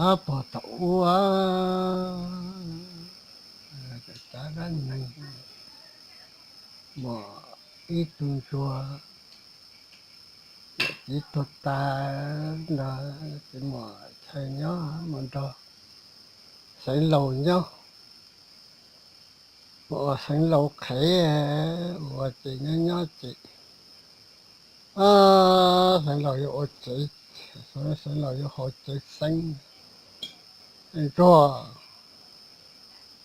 Puag thaum ub, cov dab neeg muaj ib tug ntsuag, niam txiv tuag tas ntawd ces muaj chaw nyob, mus nrog Xeev Laus nyob, mus ua Xeev Laus qhev, ua ces nyob nyob ces Xeev Laus yuav ua tsev, Xeev Laus yuav haus cawv xeeb. Ntsuag,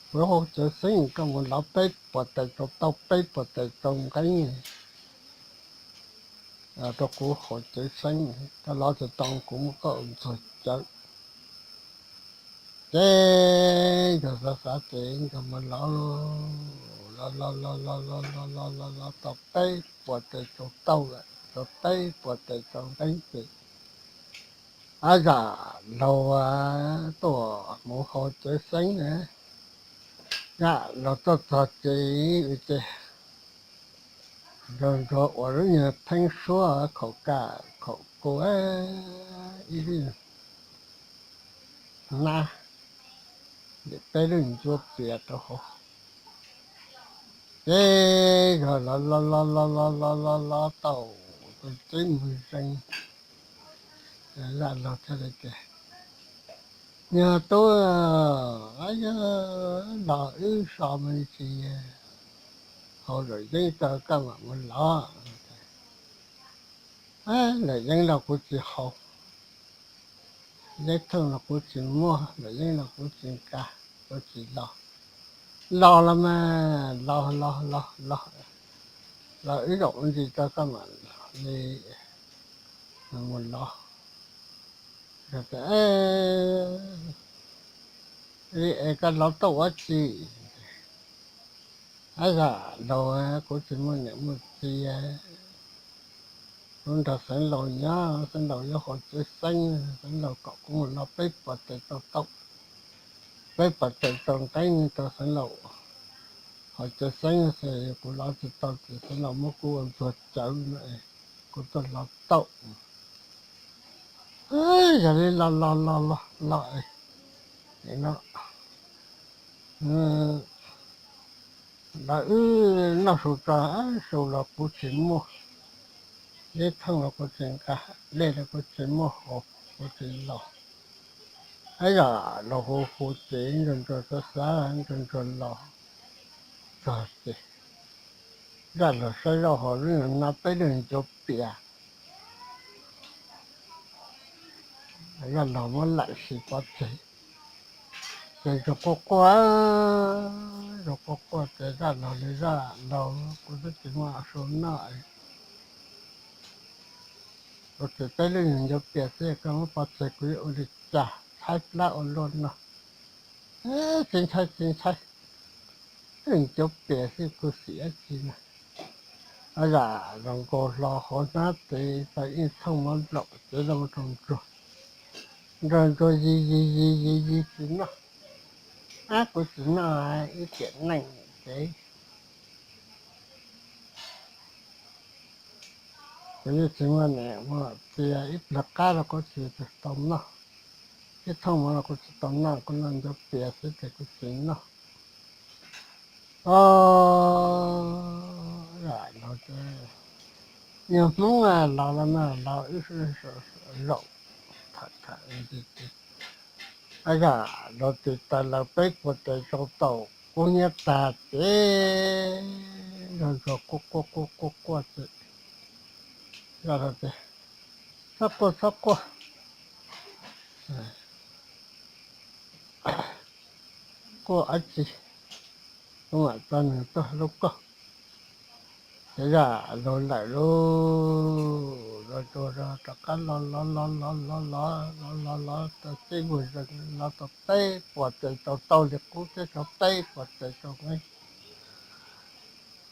kuv yuav haus cawv xeeb, koj mus lov peb puas tais rau taub, peb puas tais rau nqeeb rau kuv haus cawv xeeb, koj lov tsis tau kuv muab koj ua ntxuag cawv. Ces ntsuag xav xav ces ntsuag mus lov, lov lov lov lov lov lov lov lov lov tau peb puas tais rau taub lawm, tau peb puas tais rau nqeeb ces, ab, zam laug tuaj mus haus cawv xeeb na. Zam laug tuaj txog ces, ces ntsuag ntsuag ua lub nyuag pheeb suab khaum kaj khaum kuv, ib lub hnab, peb lub ntsuab pias rau hauv. Ces ntsuag lov lov lov lov lov lov lov lov tau tus tib mus zeeg, zam laug thiaj li tias, nyuag tub, yog los wb so me ntsis, haus luam yeeb rau koj mam mus lov. Luam yeeb los kuv tsis haus, yeeb thooj los kuv tsis muaj, luam yeeb los kuv tsis nkag, kuv tsis los. Los los mas, los los los los, los wb zaum ntsis rau koj mam li mus lov. Es koj lov tau ua tsi? Ab, zam laug, kuv tsis muaj niam muaj txiv, kuv nrog Xeev Laus nyob, Xeev Laus yuav haus cawv xeeb, Xeev Laus kom kuv mus lov peb puas tais rau taub, peb puas tais rau nqeeb rau Xeev Laus haus cawv xeeb, kuv lov tsis tau ces Xeev Laus muab kuv ua ntxuag cawv no, kuv tuaj lov tau. Yog li los los los los los, no, los wb noj su tso, su los kuv tsis muaj, yeeb thooj los kuv tsis nkag, dej los kuv tsis muaj haus, kuv tsis los. Ab, zam laug hu hu ces ntsuag ntsuag xav xav, ntsuag ntsuag los txog ces zam laug saib zoj hauv lub no peb lub ncuav pias, zam laug muab laim sim pov tseg. Ces ntsuag quaj quaj, ntsuag quaj quaj ces zam laug li, zam laug, kuv twb tsis muaj su noj, kuv tsis, peb lub ncuav pias xwb, koj muab pov tseg kuv yuav ua li cas, tshaib plab ua luaj no. Tsis ntshai tsis ntshai, ncuav pias xwb kuv xim dab tsi na. Zam laug nkaus hlo hauv hnab tes tau ib thooj mov nplaum ces los rau ntsuag. Ntsuag ntsuag yig yig yig yig yig tsis noj. Ab, kuv tsis noj ib tiam neej ces kuv yeej tsis muaj niam muaj txiv, ib pliag qab los kuv tsis tau noj, ib thooj mov los kuv tsis tau noj, kuv noj ncuav pias xwb ces kuv tsis noj. Os, zam laug, nyuag Hmoob los los mas los wb zaum tham tham, zam laug tis tas lawm peb puas tes rau taum kub hnyiab tag ces ntsuag quaj quaj quaj quaj quaj ces zam laug tias, txhob quaj txhob quaj, quaj dab tsi, kuv mam tso nws tuaj lub koj. Ces zam laug lawm lauj, los rov qab los los los los los los los los los tau teb vag zees los tau peb puas tes rau taum li qub thiab rau peb puas tes rau nqeeb.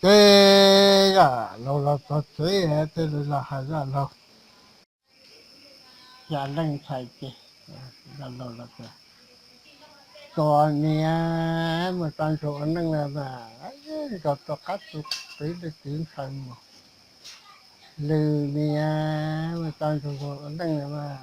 Ces zam laug los txog tsev thiaj li los hais zam laug. Yog leej ntxhais ces zam laug los tias, txom nyem, mus tso ntsuag ua neej lawm mas, ntsuag rov qab tu qev li tiv ntxhais mus. Lwm niam, mus tso ntsuag ua neej lawm mas,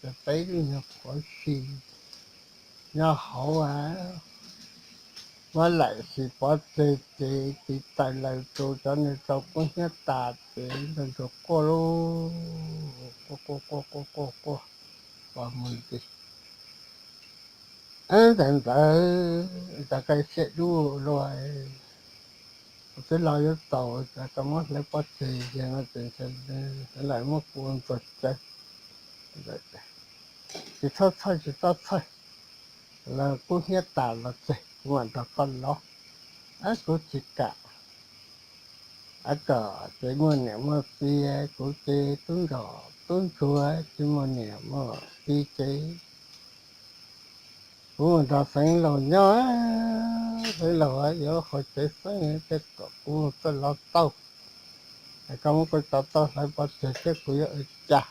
Ces peb lub nyuag qhuav si nyob hauv, muab laim sis pov tseg ces tiv taws laws tus cov niag rau kub hnyiab tas ces ntsuag quaj lauj, quaj quaj quaj quaj quaj quaj mus ntxiv. Ntawd ntawd, cas qe siab dub luaj, kuv twb los yuav txaus, cas koj muab hlawv pov tseg no ces lawv muab kuv ntxuag cawv. Tsis txhob txhawj, tsis txhob txhawj, lawv kub hnyiab tas los tseg kuv mam nrog koj los. Kuv tsis kam. Av kom ces muaj niam muaj txiv, kuv ces tub nrog tub ntsuag tsis muaj niam muaj txiv ces kuv mus nrog xeev laus nyob, xeev laus yuav qhov tsev xeeb, ces kom kuv mus txawj los tau, es koj muab kuv cov tau hlawv pov tseg thiab kuv yuav ua cas.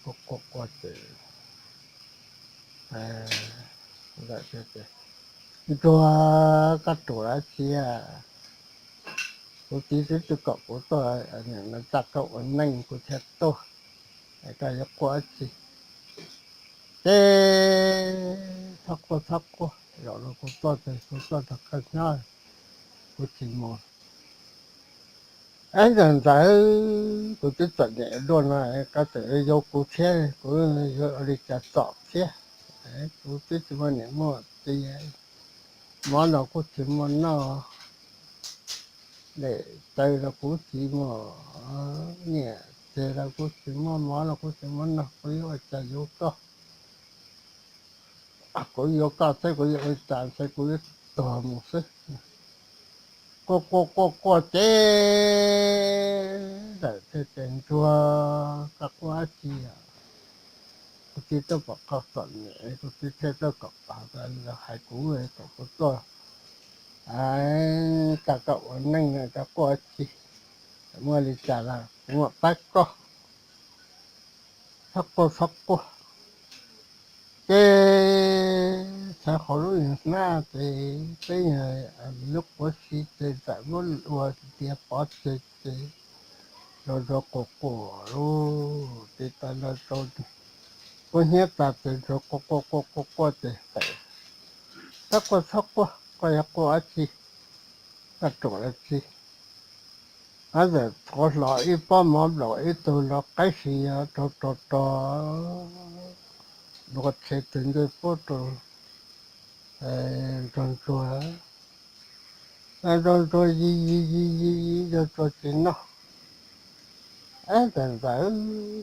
Kuv quaj quaj ces ntsuag, koj ruam dab tsi? Kuv txiv twb tsis kom kuv tuaj, nim no tsa koj ua neej kuv thiaj tuaj, es koj yuav quaj dab tsi? Ces txhob quaj txhob quaj, zaum no kuv tuaj ces kuv tuaj nrog koj nyob, kuv tsis mus. Ntawd ntawd, kuv twb txom nyem dua no, koj tseem yuav kuv thiab, kuv yuav ua li cas txom thiab? Kuv twb tsis muaj niam muaj txiv, mov no kuj tsis muaj noj. daim tawv los kuv tsis muaj nyiaj, txiag los kuv tsis muaj, mov los kuv tsis muaj noj, kuv yuav ua cas yuav koj? Kuv yuav koj thiab kuv yuav ua cas, ntshe kuv yuav tuag mus xwb. Quaj quaj quaj quaj ces Ntxawm thiaj tias, Ntsuag, koj quaj dab tsi? Kuv txiv tuaj pom koj txom nyem, kuv txiv thiaj tuaj kom hais kuv kom kuv tuaj, koj, koj ua neej no koj quaj dab tsi? Muaj li cas los kuv mam pab koj. Txhob quaj, txhob quaj. Ces txhais hauv lub niag hnab ces peb nyuag lub quav si ces Ntxawm muab ua tiav pov tseg ces Ntsuag quaj quaj lub tis taw los rau kuv hnyiab tas ces Ntsuag quaj quaj quaj quaj quaj ces Ntxawm, Txhob quaj, txhob quaj, koj yuav quaj dab tsi? Koj ruam dab tsi? Ntxawm thov hlo ib pob mov nplaum ib tug los qaib si rau rau rau, dua tshe tus ncej puab rau Ntsuag Ntsuag. Ntsuag Ntsuag yi yi yi yi yi, Ntsuag Ntsuag tsis noj. Ab, Ntxawm Ntxawm,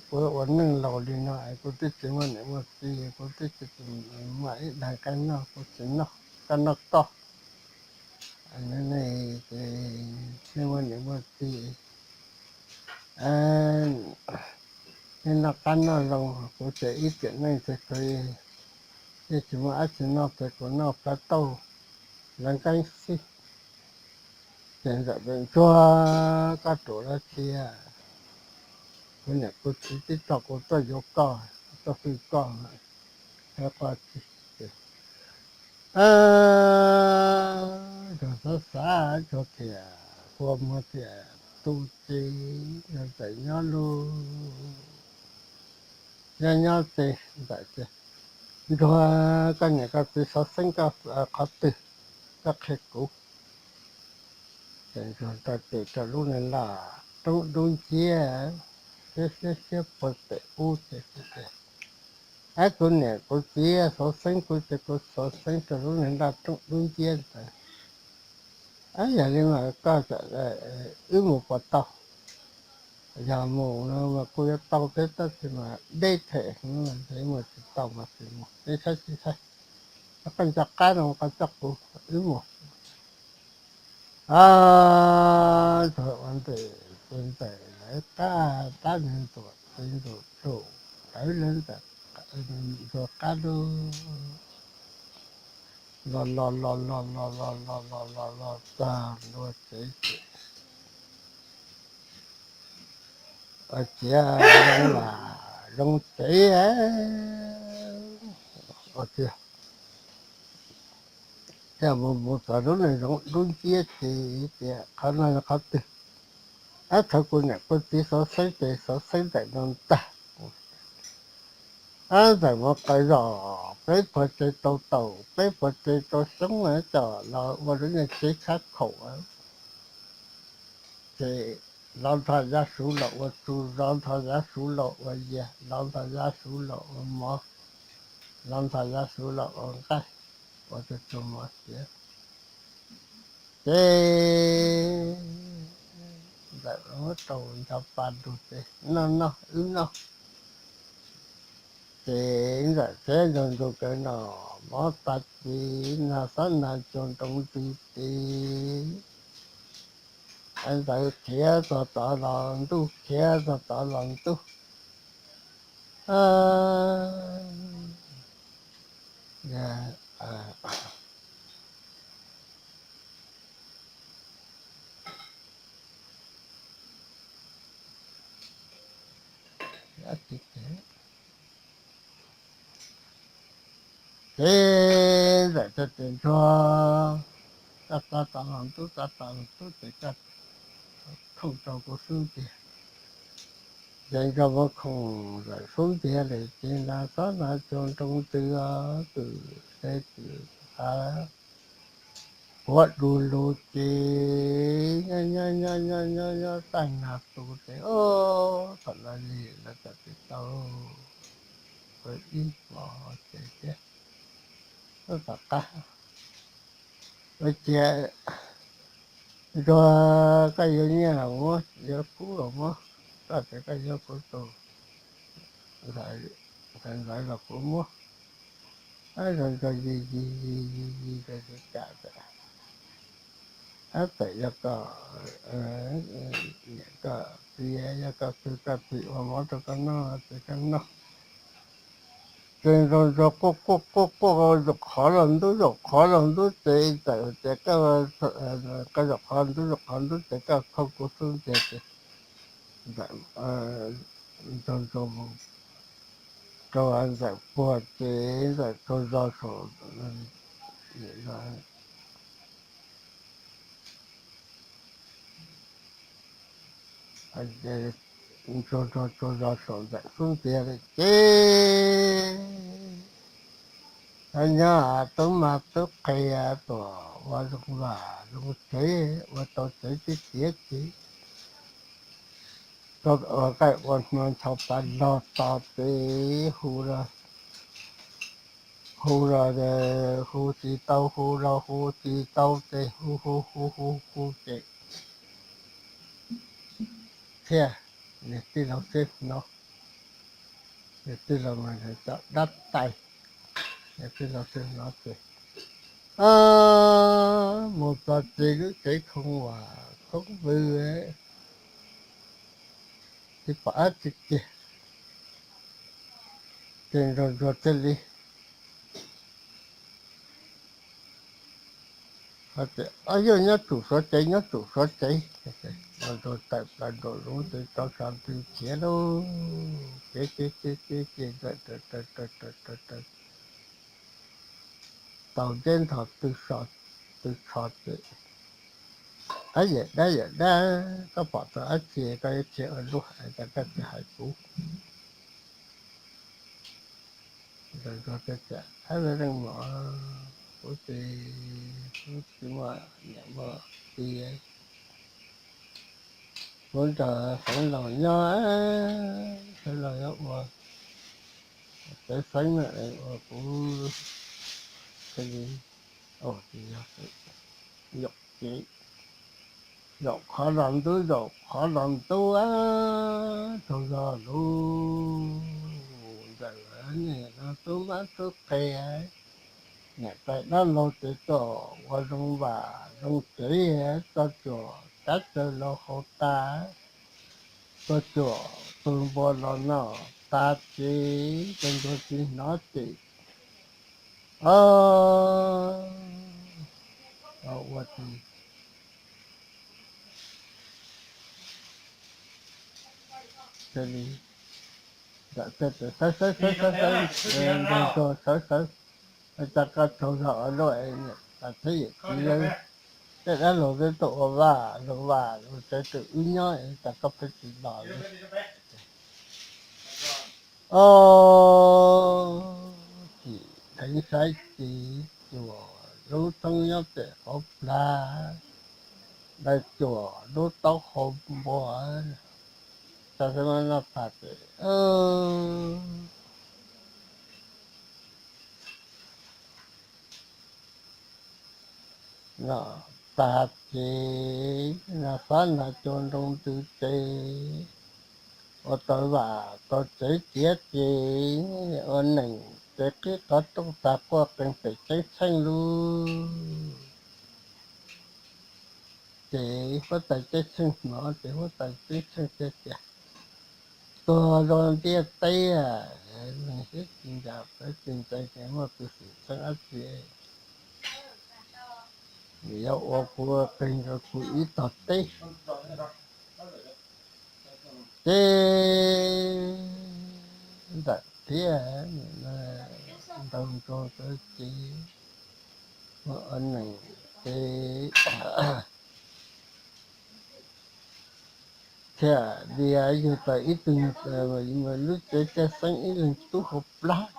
kuv ua neej laus li no es kuv twb tsis muaj niam muaj txiv, kuv twb tsis muaj ib daig qaib noj, kuv tsis noj, koj noj koj. Ces nej muaj niam muaj txiv, nej noj qab noj zoo, kuv ces ib tiam neej ces kuv yeej tsis muaj dab tsi noj ces kuv noj plaub tauj lawv nqeeb xwb. Ces Ntxawm tias, Ntsuag, koj ruam dab tsi? Kuv niam kuv txiv twb tso kuv tuaj yuav koj, tuaj hlwb koj, koj quaj dab tsi? Ntsuag xav xav, Ntsuag thiaj kua muag thiaj tu txis, Ntxawm nyob lub, nyob nyob ces Ntxawm tias, Ntsuag, koj niam koj txiv xov xeeb koj qhov twg? Koj qhia kuv. Ces Ntsuag taw tes rau lub niag laj roob dub nciab, siab siab siab puag pem ub ces, Ab, kuv niam kuv txiv xov xeeb kuv ces kuv xov xeeb rau lub niag laj roob dub nciab ntawd. Ab, yog li mas koj wb mus puas tau? Yog mus no mas kuj yuav tau thiab tab sis mas deb them heev, mus tsis tau mas tsis mus, tsis saib tsis saib, koj nco qab no koj coj kuv wb mus. Ab, Ntsuag ua ntej ces Ntxawm lawv qab, tab niag Ntxuam txiv Ntxuam Rum lawv lawv Ntxawm, Ntsuag qab lub, los los los los los los los los los los txog ntua tsev ces ua ciav lam zoo tsev ua tiag. Yog mus mus txog lub neej zoo dub nciab ces tias, Qhov no yog qhov twg? Ab, thaum kuv niam kuv txiv xov xeeb ces xov xeeb ntawm no ntag. Ab, Ntxawm mus qaws zog, peb puag tsev tau taum, peb puag tsev tau xyoob coj los ua lub niag tsev khab khaum. Ces lov ntho yav suv los ua txu, lov ntho yav suv los ua yias, lov ntho yav suv los ua mov, lov ntho yav suv los ua nqaij, ua txu txu mov siav. Ces Ntxawm muab rau ncho pa lug ces, Noj noj wb noj. Ces Ntxawm thiab Ntsuag Ntsuag nkawd noj mov tas ces nag xob nag tsuag nroo ntws ces Ntxawm khiav txog tod los ntuj, khiav txog tod los ntuj. Ces Ntxawm thiaj tias, Ntsuag, koj txog tod los ntuj, txog tod los ntuj ces koj khooj rau kuv xub ntiag. Ces Ntsuag muab khooj Ntxawm xub ntiag lawm ces nag xob nag tsuag nroo ntws os, twm teb twm hav puav du lug ces nyob nyob nyob nyob nyob nyob tag nag tu ces, o, thaum no li lawv txawm tis tau ib hmos ces thiab, tom qab ua ciav Ntsuag, koj yuav nyiaj los muab, yuav kub los muab, koj tias koj yuav kuv tus ntxhais ntxawm los kuv muab. Ntsuag ntsuag yig yig yig yig yig, ntsuag tsis kam, ab, txawm yog koj, niam koj txiv, yog koj kwv koj tij ua mov rau koj noj ces koj noj. Ces ntsuag ntsuag quaj quaj quaj quaj, zaum qhov los ntub zaum qhov los ntub ces ntxawm tias, koj zaum qhov ntub zaum qhov ntub ces koj thauj kuv xub ntiag ces ntxawm, ntsuag ntsuag mus rau ntxawm puag ces ntxawm tsaug zog saum, ntsuag ntsuag tsaug zog saum ntxawm xub ntiag lawm ces nyob nyob tub mab tub qhe tuaj ua zoo vaj zoo tsev, ua tau tsev tib tiav ces ua qaij ua hnuas ncho pa log to ces hu los, hu los hu tsis tau, hu los hu tsis tau ces hu hu hu hu hu ces thiaj, niag tij laug thiaj hnov, niag tij laug mas nws cov dab tais, niag tij laug thiaj hnov ces mus txog ces lub tsev khoo uas khoob vwg, tsis pom dab tsi kiag. Ces ntsuag ntsuag thiaj li hais tias, Ob, yog nyob tsum suav tsev, nyob tsum suav tsev. Ntsuag tawm plaws nraum zoov ces tso sas ntws khiav lauj, khiav khiav khiav khiav ces ntawm raws raws raws raws raws raws tau nceb nthos tw so tw tsho ces, Ab, yawm dab, yawm dab, koj pom tau dab tsi koj yuav khiav ua luaj es cas koj tsis hais kuv? Ntsuag tias, Ab, leej mom, kuv tsis, kuv tsis muaj niam muaj txiv, kuv nrog xeev laus nyob, xeev laus yuav ua tsev xeeb na, ua kuv thiaj li, tsis yog, yaum ces zaum qhov los ntub zaum qhov los ntub, tsaug zog lub ntxawm niam no tub mab tub qhe, niam tais dab laug ces tuaj ua zoo vam zoo tsev, txoj cuam kav tsawv los haus tas, txoj cuam tus npua los noj tas ces ntsuag tsis hnov ces, o, ua tsis ntawm thiaj tias, Sawv, sawv, sawv, sawv, sawv, ntsuag ntsuag sawv sawv, cas koj tsaug zog ua luaj, niam tais thiab yawm txiv lawv, tej dab laug twb tuaj ua vaj zoo vaj zoo tsev rau wb nyob es cas koj pheej tsis los li? O, tsim dheev saib ces cuam lub thoob nyob pem qhov plag, ntawd cuam lub taub hau npua, tau xab mab noj tas ces noj tas ces nas fab nas cua nroo ntws ces ua tau vam tau tsev tiav ces ua neej ces qib qhov rooj tag quaj qees pem ceeb tsheej lug. Ces huab tais ceeb tsheej hnov ces huab tais ceeb tsheej thiaj tias, Tuag rau ntiaj teb, neeg siab tsis ncaim pawv tsis ncees ces muaj tus xwm txheej dab tsi yuav ua kuv qeeg rau kuv ib tog teb? Ces ntawm thiab ntaus nrog txawv ces ua neej ces thiaj li yug tau ib tug lub tsev caj xeeb ib leeg tub hauv plab.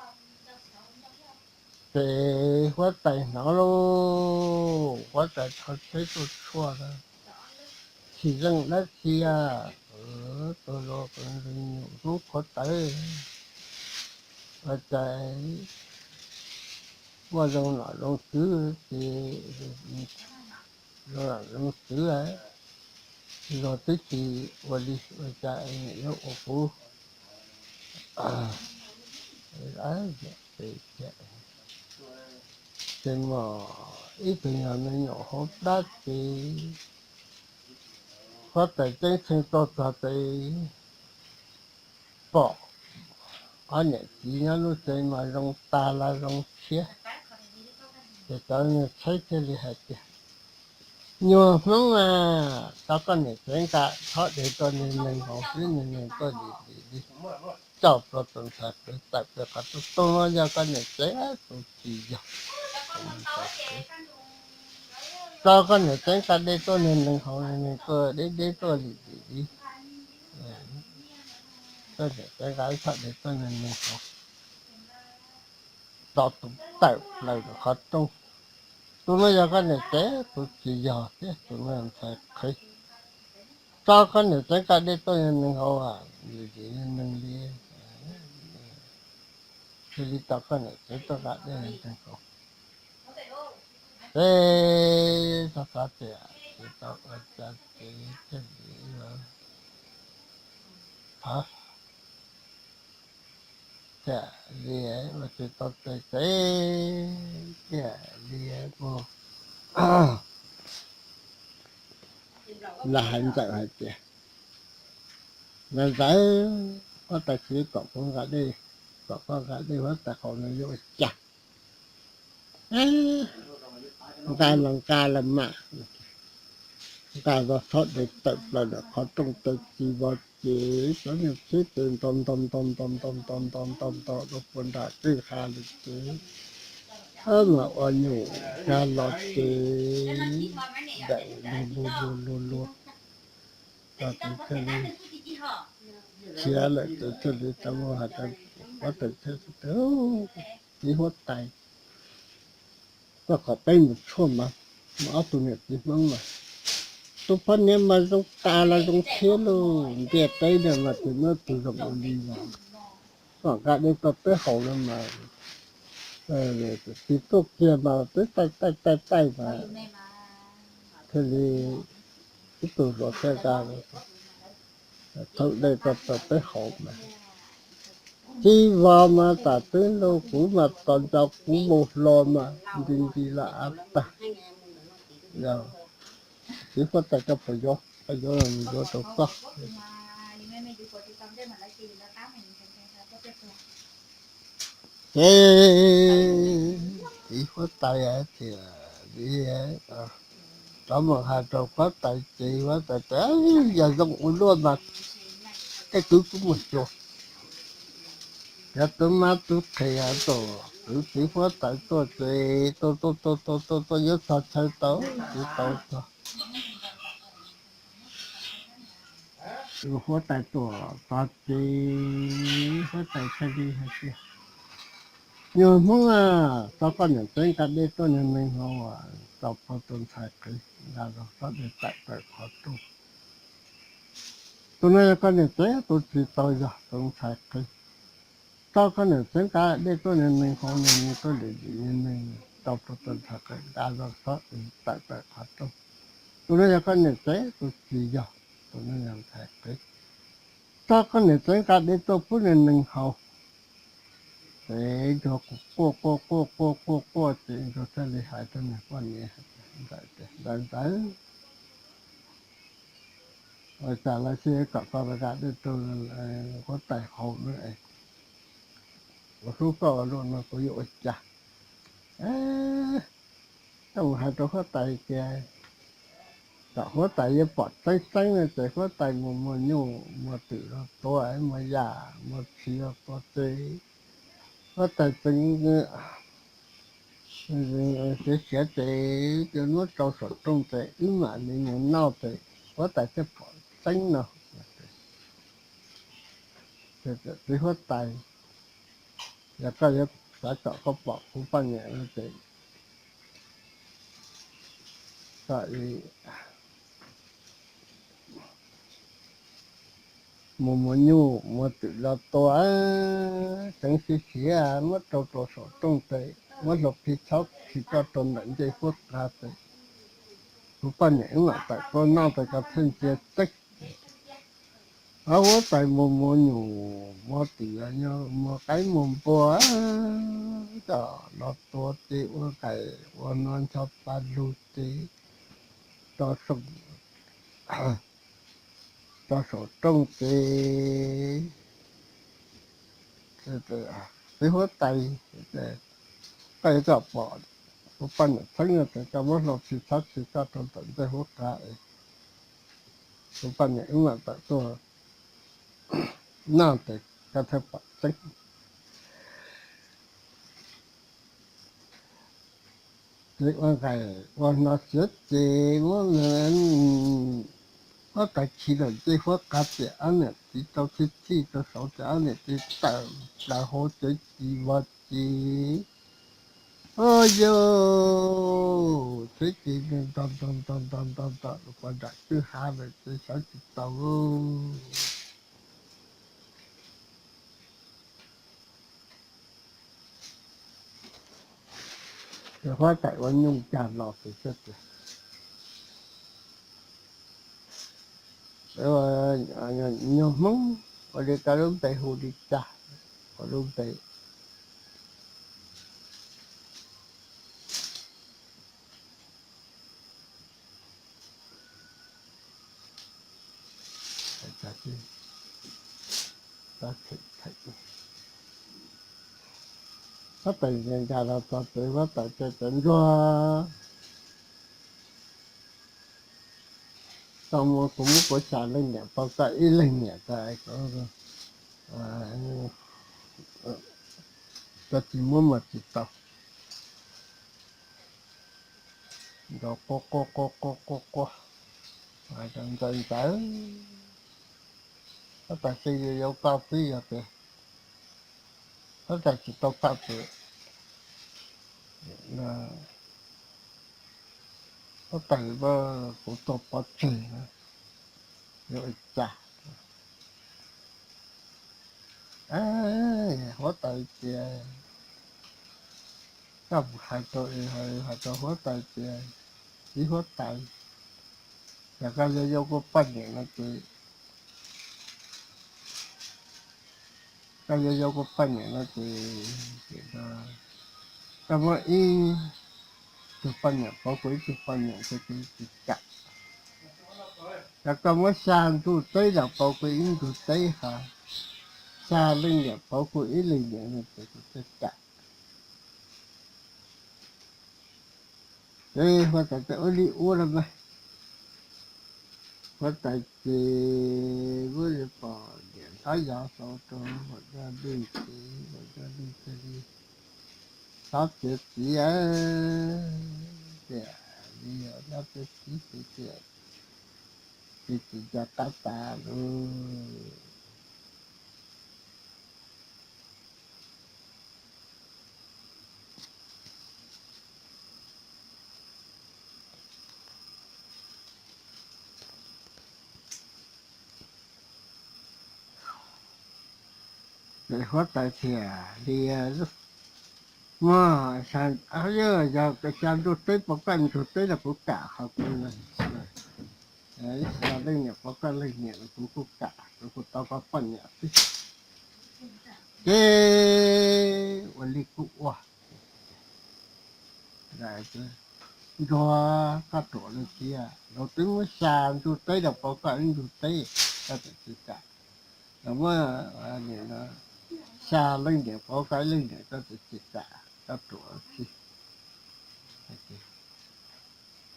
Ces huab tais hnov lauj, huab tais rho tsheb tuaj tshuaj, Tsis zeej dab tsi, tus luag nyuam hnub qhuav tawv, ua cas muaj zoo nom zoo tswv ces zoo txwv, zoo twb tsis ua li ua cas es niam yuav ua kuv. Ces mas ib tug nyuag me nyuam hauv dab tsi, huab tais ceeb tsheej tuaj txog ces pom ob niam txiv nyob lub tsev mas zoo tag los zoo siab. Ces cov niag tshaib thiaj li hais tias, nyuag Hmoob a, tso koj niam tsev nqa txhob de tuaj niag neeg hauv xwb, niag neeg tuaj dim dim li, coj plhuav tus ntxhais qhwv tawm pem qhov rooj. Tus no yog koj niam tsev, tus tsis yog. Tso koj niam tsev nqa de tuaj niag neeg hauv, niag neeg tuaj deb deb tuaj dim dim li. Koj niam tsev nqa ib txhob de tuaj niag neeg hauv, tso tus tawm plaws ntawm qhov rooj. Tus no yog koj niam tsev, tus tsis yog thiab, tus no ntxhais qhwv. Tso koj niam tsev nqa de tuaj niag neeg hauv, dim dim li neeg li. Cia li tso koj niam tsev tuaj nqa de niag neeg hauv. Ces txog txog tias tsis tau ua cas ces thiaj li phav, thiaj li ua tsis tau tes ces thiaj li mus los hais ntxawm hais tias, ntxawm, ntxawm, huab tais tsis kom kuv nqa dej, kom koj nqa dej huab tais qhov no yuav ua cas? Nqa los nqa los mas, nqa los txhob de tawm plaws ntawm qhov rooj tes tsis vov ces cov niag tsheb ces nto nto nto nto nto nto nto nto nto rau puag nram kwj ha li ces, mas ua nyuj kag los ces daim lug lug lug lug lug, ces thiaj li khiav lawm ces thiaj li tau mus hais rau huab tais tsheb tias, txiv huab tais, koj kom peb mus tshuaj mas, mas ob tug niam txiv Hmoob mas, tus poj niam mas zoo tas los zoo thiab lauj, ntiaj teb no mas tsis muaj tus zoo ua li los, kom nqa dej rau peb haus no mas, tsis tuaj kiag mas peb taij taij taij taij mas thiaj li ib tug hluas thiaj nqa thawb dej rau peb haus mas, tsis vov mas tam twb no kuv mas tos nco kuv mus hlo mas nti nti la av tag. Txiv huab tais, koj puas yuav, koj yuav los yuav rau koj. Ces txiv huab tais hais tias, rov mus hais rau huab tais ces huab tais tias, yog zoo ua luaj mas tej kwv kuj mus xyuas, yog tus mab tus qhe tus kwv txiv huab tais tuaj ces tuaj tuaj tuaj tuaj tuaj tuaj yuav txog chaw tau, tsis tau txog. Tus huab tais tuaj txog ces huab tais thiaj li hais tias, nyuag Hmoob a, tso koj niam tsev nqa dej tuaj niag neeg hauv, tso plhuav tus ntxhais qhwv nqa los txhob de tawm plaws qhov rooj. Tus no yog koj niam tsev, tus tsis tau yog, tus ntxhais qhwv. Tso koj niam tsev nqa dej tuaj niag neeg hauv, niag neeg tuaj dim dim li neeg, tso plhuav tus ntxhais qhwv nqa los txhob de tawm plaws qhov rooj. Tus no yog koj niam tsev, tus tsis yog, tus no yog ntxhais qhwv. Tso koj niam tsev nqa dej tuaj pub niag neeg haus. Ces ntsuag quaj quaj quaj quaj quaj quaj ces ntsuag thiaj li hais rau niag poj niam ntawd tias, ntxawm, ntxawm, ua cas los xij kom koj nqa dej tuaj huab tais haus na, kuv hlub koj ua luaj no kuv yuav ua cas? Koj mus hais rau huab tais tias kom huab tais yuav pom tseeb tseeb no ces huab tais mus muag nyuj muag twm los tua, muag yam muag txiv los tua ces huab tais tseem siav siav ces yuav muab rau saum rooj ces wb mam li mus noj ces huab tais thiaj pom tseeb no. Txiv huab tais, yog koj yuav xav kom koj pom kuv poj niam no ces koj mus muag nyuj muag twm los tua, tseem siav siav muab rau rau saum rooj ces muab hlo phi txhob khi coj rau ntawm ncej huab tais ces Kuv poj niam wb mam tawm tuaj noj tas koj thiaj ntsia tseeb. Ob huab tais muag muag nyuam muag twm, muag qaib muag npua, coj los tua ces ua nqaim ua no ncho pa lug ces rau saum rooj ces txiv huab tais, koj yuav tsum pom kuv poj niam txheeb no ces koj muab hlau tshis txhob tshis koj rau ntawm ntej huab qab es kuv poj niam wb mam tawm tuaj noj ces koj thiaj pom tseeb. Ces ua nqaim ua no siav ces muab, muab tais khi rau ntej huab qab ces ob niam txiv tau txhij txhij rau saud ces ob niam txiv tawm plaws hauv tsev tsis vog ces, o yau, tsev tsis nto nto nto nto nto nto los puas nram kwj ha lawm ces sawv tsis tau. Ces huab tais ua nyuj cag los ces, nyuag Hmoob, ua li koj lub npe hu li cas? Ua lub npe Huab tais nkag los txog ces huab tais tias, Cov ntsuag, tau mus kuv muab kuv xya leej niam pauv koj ib leeg niam tas, koj tsis muab mas tsis tau. Nrov quaj quaj quaj quaj quaj quaj, hais tias, Ntxawm, ntxawm, huab tais xwb yuav yau koj xwb yog tias huab tais tsis tau tawm ces huab tais muab kuv tua pov tseg, yuav ua cas? Huab tais tias, koj mus hais rau, hais rau huab tais tias, Txiv huab tais, yog koj yuav yau kuv poj niam no ces, koj yuav yau kuv poj niam no ces, koj muab ib tug poj niam pauv kuv ib tug poj niam ces kuv tsis kam. Yog koj muab xya ntug teb los pauv kuv ib ntug teb, hos xya leej niam pauv kuv ib leeg niam no ces kuv thiaj kam. Ces huab tais tias, Ua li ua los mas. Huab tais ces muab li pom niam nrab yov xauv rau Vam Coj Lwj ces Vam Coj Lwj thiaj li xob txiav txiv, tias li yog xob txiav txiv ces tias, ces tsis nco qab tas lauj. Ces huab tais tias li, Muaj, yog xya ntug teb pauv koj ntug teb los kuv kam, ho kuv xya leej niam pauv koj leej niam los kuv kuj kam, kuv kuj tau koj poj niam xwb. Ces ua li kuj ua. Ntsuag, koj ruam li tiag, luag twb muab xya ntug teb los pauv koj ib ntug teb, koj tseem tsis kam. Luag muab xya leej niam pauv koj ib leej niam, koj tseem tsis kam, koj ruam xwb.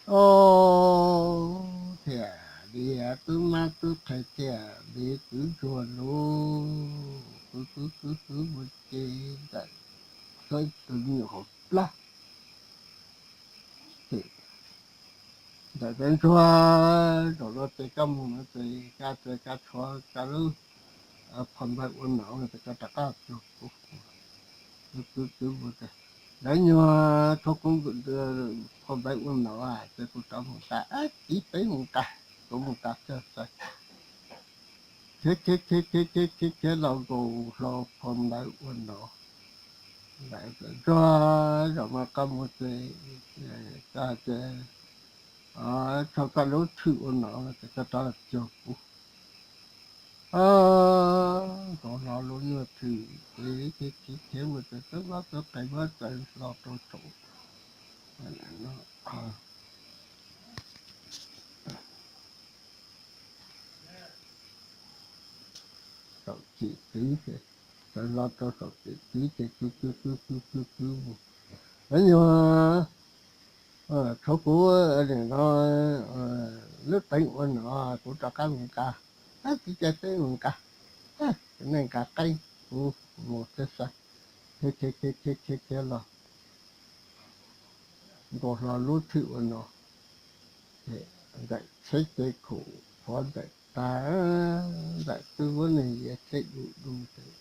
Os, thiaj li tub mab tub qhe thiaj li kwv ntsuag lug, kwv kwv kwv kwv mus ces ntawm tus me nyuam hauv plab. Ces ntawm cov ntsuag zaum no ces koj mus no ces koj, koj tshuav koj lub phom npawg ua nom no ces koj rov qab cuag kuv. Kwv kwv mus ces lawv nyuag tshuav kuv phom npawg ua nom ces kuv rov mus tas, txiv peb mus tas, kuv mus tas txog txawv. Khiav khiav khiav khiav khiav khiav los nkaus hlo phom npawg ua nom. Ntsuag, zaum no koj mus ces, koj hais tias Thaum koj lub thwj ua no ces koj rov cuag kuv. Nkaus hlo lub nyuag thwj ces khiav khiav mus ces twb muab twb qe muab txawv hlo rau saum saum cim kwv, txawv hlo rau saum cim kwv ces kwv kwv kwv kwv kwv kwv mus. Lawv nyuag tshuav kuv nim no lub teev ua no kuv rov qab mus nqa, txiv cai teb mus nqa, nej nqa qeeb kuv mus teb sai. Khiav khiav khiav khiav khiav khiav los nkaus hlo lub thwj ua no, ntxawm tsheb ces khum pov ntxawm tag, ntxawm twb muab neeg yiav tsheb du du ces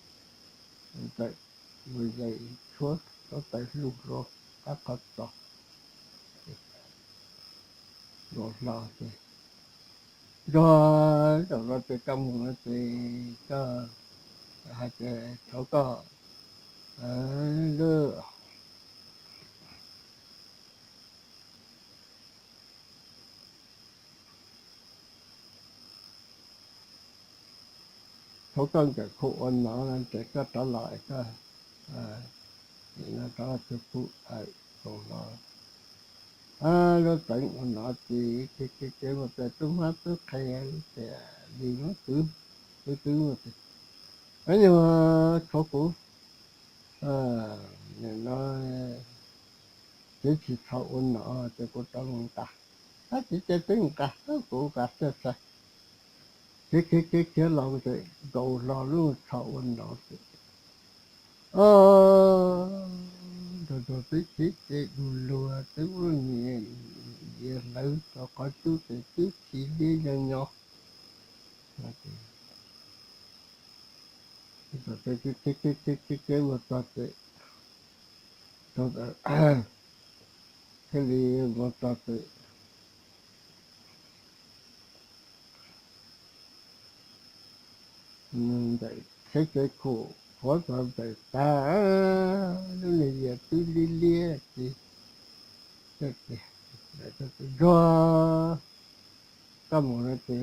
ntxawm mus zais tshuab rau taws hluj hlo qab qhov txos nkaus hlo ces, nrog zaum no ces koj mus no ces koj hais tias thov koj lub thov koj nkawm khu ua no ces koj rov los es koj rov tug pub aws kaus hlo lub teev ua no ces kev kev kev mus pem tub hmab tub qhe tias li muab kwv, kwv kwv mus ces, nyuag tshuav kuv nim no kev tsis txhob ua no ces kuv rov mus nqa, tab txiv cai twb nqa, kuv nqa txhij xav, khiav khiav khiav khiav los ces nkaus hlo lub txhob ua no ces, o, nrog nrog twb khiav ces du lug twb muab niam yias hlawv rau qhov cub ces twb tsis liab nyob nyo. Ces mus txog ces, thiaj li mus txog ces ntxawm tsheb ces khum pov txog ntxawm tag, lub niag yias twb liab liab ces, nrog koj mus no ces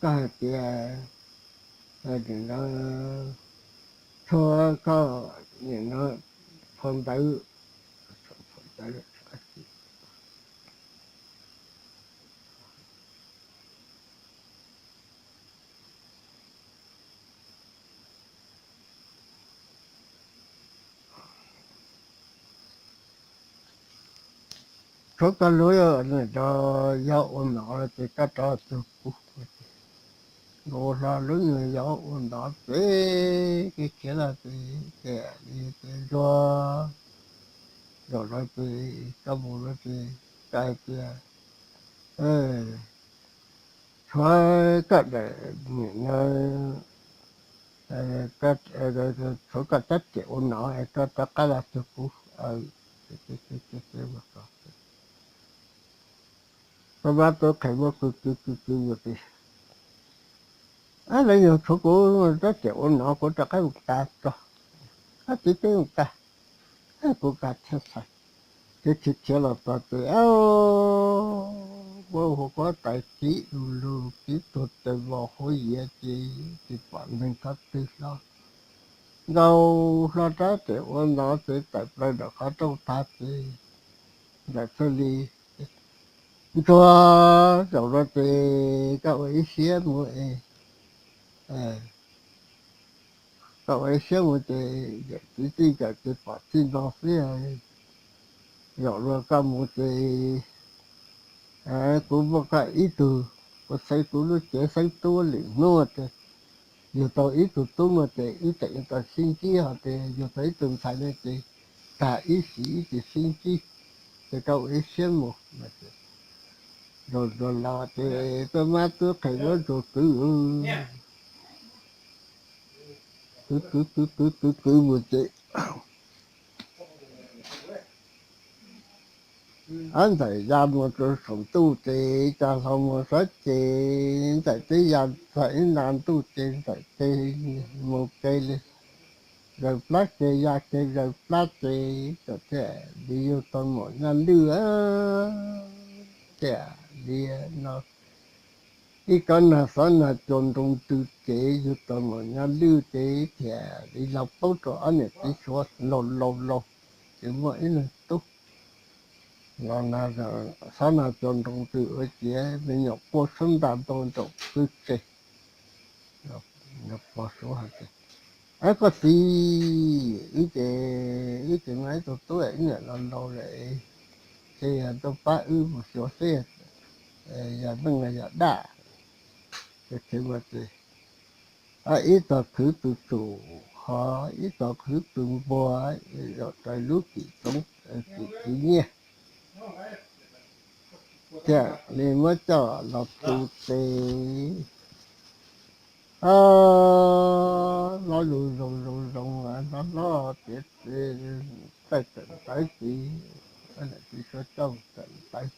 koj hais tias nim no tshuav koj nim no phau ntawv tshuav koj lub nim no yog ua no ces koj rov tug pub. Nkaus hlo lub nyuag yog ua no ces kev khiav los ces, ces li ces nrog zaum no ces koj mus no ces koj hais tias tshuav koj daim nim no, tshuav koj rab riam ua no es koj rov qab los tug kuv. Tub mab tub qhe muab kwv kwv kwv kwv mus ces, lawv nyuag tshuav kuv rab riam ua no kuv rov qab mus tas tso, koj txiv cai mus tas, kuv nqa txhij xav, kev khiav khiav los txog ces, muab huab tais kib du lug kib tuag tes vos huab yias ces tsis pom neeg thab twg hlo. Nkaus hlo rab riam ua no ces tawm plaws ntawm qhov rooj tag ces ntxawm thiaj li, ntsuag, zaum no ces koj ua ib siab mus es, koj ua ib siab mus ces yawm txiv txij nkawm ces pom txij no xwb. Zaum no koj mus ces kuv muaj koj ib tug, kuv xeeb kuv lub cev xeeb tub lwm hnub ces yug tau ib tug tub no ces wb tseem tau sib ntsib, ho ces yug tau ib tug ntxhais no ces tag ib sim ib tsis sib ntsib, ces koj ua ib siab mus. Zaum no los ces tub mab tub qhe muab ntsuag kwv, kwv kwv kwv kwv kwv kwv mus ces ntxawm ya mus rau saum ntuj ces cov hlau mus sab ces ntxawm twb ya txog ib nta ntuj ces ntxawm ces mus ke li, zaws plab ces ya ces zaws plab ces txawm thiaj li yug tau maum nyaj lwj. tiag li no. Ib kob nag xob nag cua nroo ntws ces yug tau Maum Nyaj Lwj ces thiaj li los paub rau ob niam txiv Suav laus laus laus, ces muaj ib leeg tub los nag xob nag cua nroo ntws ua ciav me nyuam quaj suab ntaj ntaug nraum kwj tse, pog Suav hais tias, Ab koj txiv, wb ces, wb ces muaj ib tug tub ib niam laus laus lawm, ces yog tuaj pab wb mus xyuas seb yog neeg los yog dab. Ces ib tog khwv pw tsum hov, ib tog khwv pw npua, zaum raws lub kim txoov kim kwv nyiaj thiaj li muab coj los tu tes. Hlob lug zoo zoo zoo, hlob hlob tiav txawj tawm ntawv ces, txiv Suav coj tawm ntawv.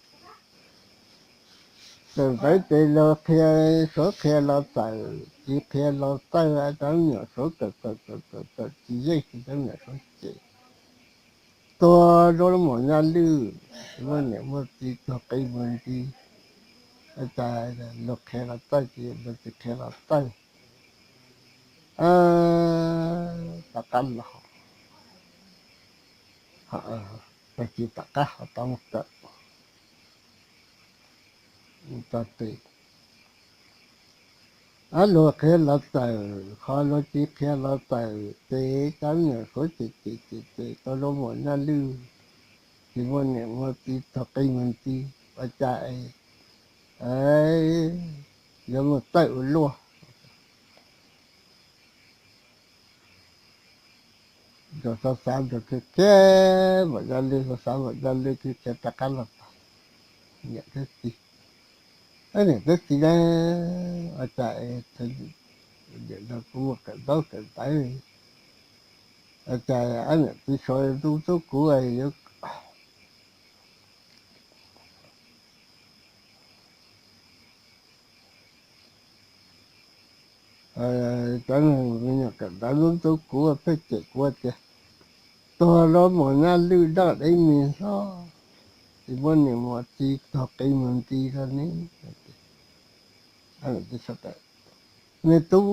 Tawm ntawv ces los qhia, Suav qhia los txawm, txiv qhia los txawj, cov me nyuam Suav tawm tawm tawm tawm tawm tsis yeej ces cov me nyuam Suav cem tuag rau lub Maum Nyaj Lwj, muaj niam muaj txiv tuag qi mus nti. Cas luag qhia los txawj ces luag tsis qhia los txawj. Tom qab los, tag kis tom qab ho tau mus kawm txog tes. Ab luag qhia los txawm, qhov luag tsis qhia los txawm ces cov me nyuam Suav ces ces ces ces tau lub Maum Nyaj Lwj, tsis muaj niam muaj txiv tuag qi mus nti, ua cas es yuav mus txawj ua luaj. Ntsuag xav xav ntsuag thiaj qhia Maum Nyaj Lwj, xav xav Maum Nyaj Lwj thiaj qhia rov qab los txog niam thiab txiv. Ab niam thiab txiv na, ua cas es niam no kuv mus kawm ntaub kawm ntawv, ua cas ab niam txiv Suav ntub ntxub kuv yuav cov me nyuam kawm ntawv ntub ntxub kuv, pheej cem kuv tias tuag lub Maum Nyaj Lwj dab deb me hlob, tsis muaj niam muaj txiv tuag qi mus nti rau ne. Me tub,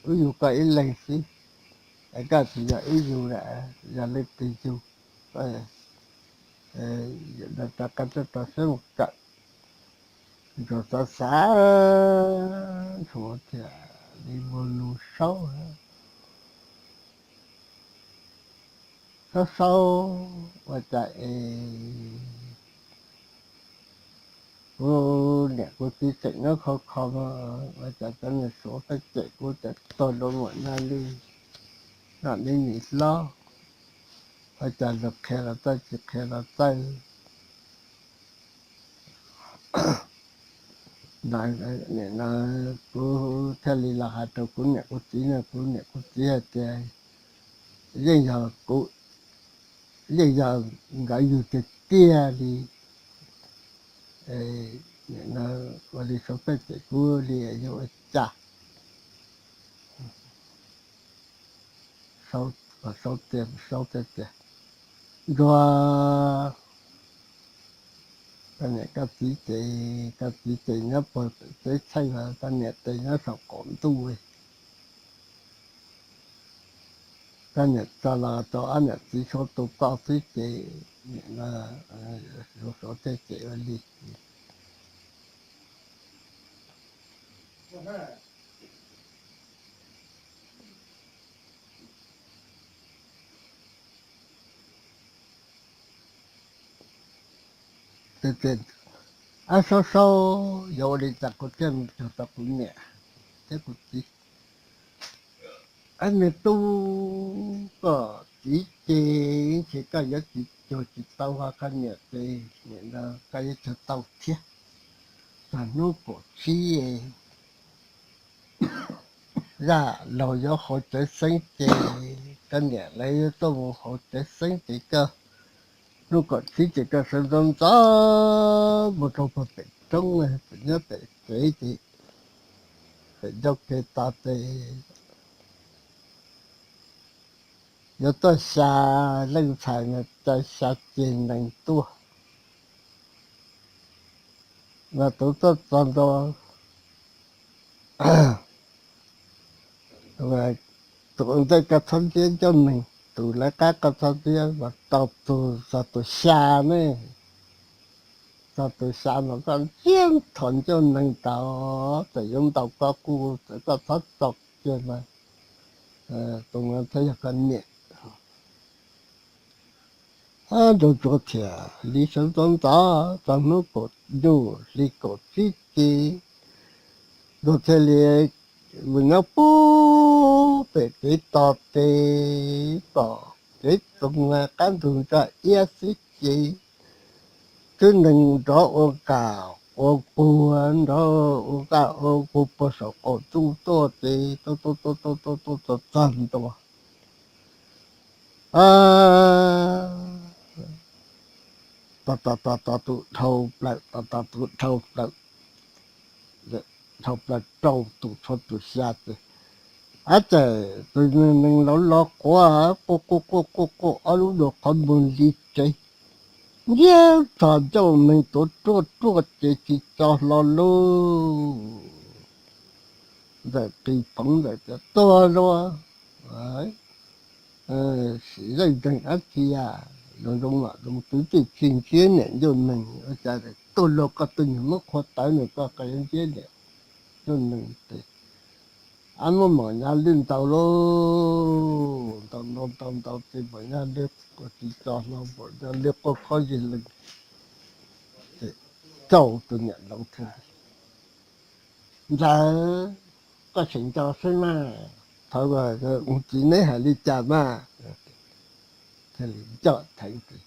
wb yug koj ib leeg xwb, es koj tsis yog wb yug lawm, yog leej twg yug? Rov qab rau rau siab mus kawm. Ntsuag xav xav, Ntsuag thiaj li muaj lus saub, saub saub ua cas es kuv niam kuv txiv tseem nyob khov kho, ua cas cov niag Suav pheej cem kuv tias tuag lub Maum Nyaj Lwj dab deb me hlob, ua cas luag qhia los txawj tsis qhia los txawj. Nim no kuv thiaj li los hais rau kuv niam kuv txiv no, kuv niam kuv txiv hais tias yeej yog kuv, yeej yog nkawd yug tiag tiag li. Nim no ua li Suav pheej cem kuv li yuav ua cas? Saub, saub tiag, saub tiag tiag. Ntsuag, koj niam koj txiv ces, koj txiv ces nyob puag pem teb txheej, koj niam tes nyob saum qaum ntuj. Koj niam tso los rau ob niam txiv Suav tu koj xwb ces nim no Suav thiaj cem ua li. Ab saub saub, yuav ua li cas kuv thiaj mus cuag tau kuv niam thiab kuv txiv? Ab me tub, koj txiv ces ntshe koj yuav tsis cuag tsis tau, ho koj niam ces nim no koj yuav cuag tau thiab. Txog hnub kaum tsib zaj laug yuav haus cawv xeeb ces koj niam lawv yuav tuaj mus haus cawv xeeb ces koj, hnub kaum tsib ces koj sawv ntxov ntxov mus rau puag pem roob, pem nyob pem kev ces pem ncauj kev tod ces yuav tuaj xya leej ntxhais no, xya ceg nees tuaj. mas tus tuaj txog ntua, tus ntej koj txhob ntxiab ncauj neeg, tus lawv qab koj txhob ntxiab, mas tau txog tus xya ne, txog tus xya mas koj ntxiab nthos ncauj neeg tau, txawm yuav ntaus koj kuj txawm koj txhob txo kiag mas tus no thiaj yog koj niam. Ntsuag ntsuag thiaj li sawv ntxov ntxov txog hnub kaum ntuj hli kaum tsib ces ntsuag thiaj li mus nyob puag pem kev tos tes, pom kev txoos qab ntug ntsaj iab xwb ces twb neeg nrov ua kam ua puag, nrov ua kam ua puag puag saum qaum ntuj tuaj ces tuaj tuaj tuaj tuaj tuaj tuaj txog ntua. Tos tos tos tos tus dhau plaws, tos tos tus dhau plaws, dhau plaws rau tus txhua tus xya ces, ab txawm tus neeg laus los quaj quj quj quj quj quj ob lub dua qhov muag li tsev, ntiab txog ncauj neeg tuav ruaj ruaj ces tsis tso hlo lauj. Ntxawm qis phoov ntxawm tias, tuag lauj, sim zeej zeeg dab tsi a, zoo zoo mam zoo, twv tij tsis ntsiab niam ncauj neeg ua cas tuag lauj, koj twb niag muab qhua tawv nws koj yuav ntsiab niam ncauj neeg ces, ab muab maum nyab lwj ntaus lauj, ntaus ntaus ntaus ntaus ces maum nyab lwj quaj tsis tso hlo, maum nyab lwj quaj khob zig lees. Ces txaus tus niam laus thiaj, ntxawm, koj tseem nco xwb mas, thov mus txiv neb hais li cas mas. Thiaj li nco theev ces,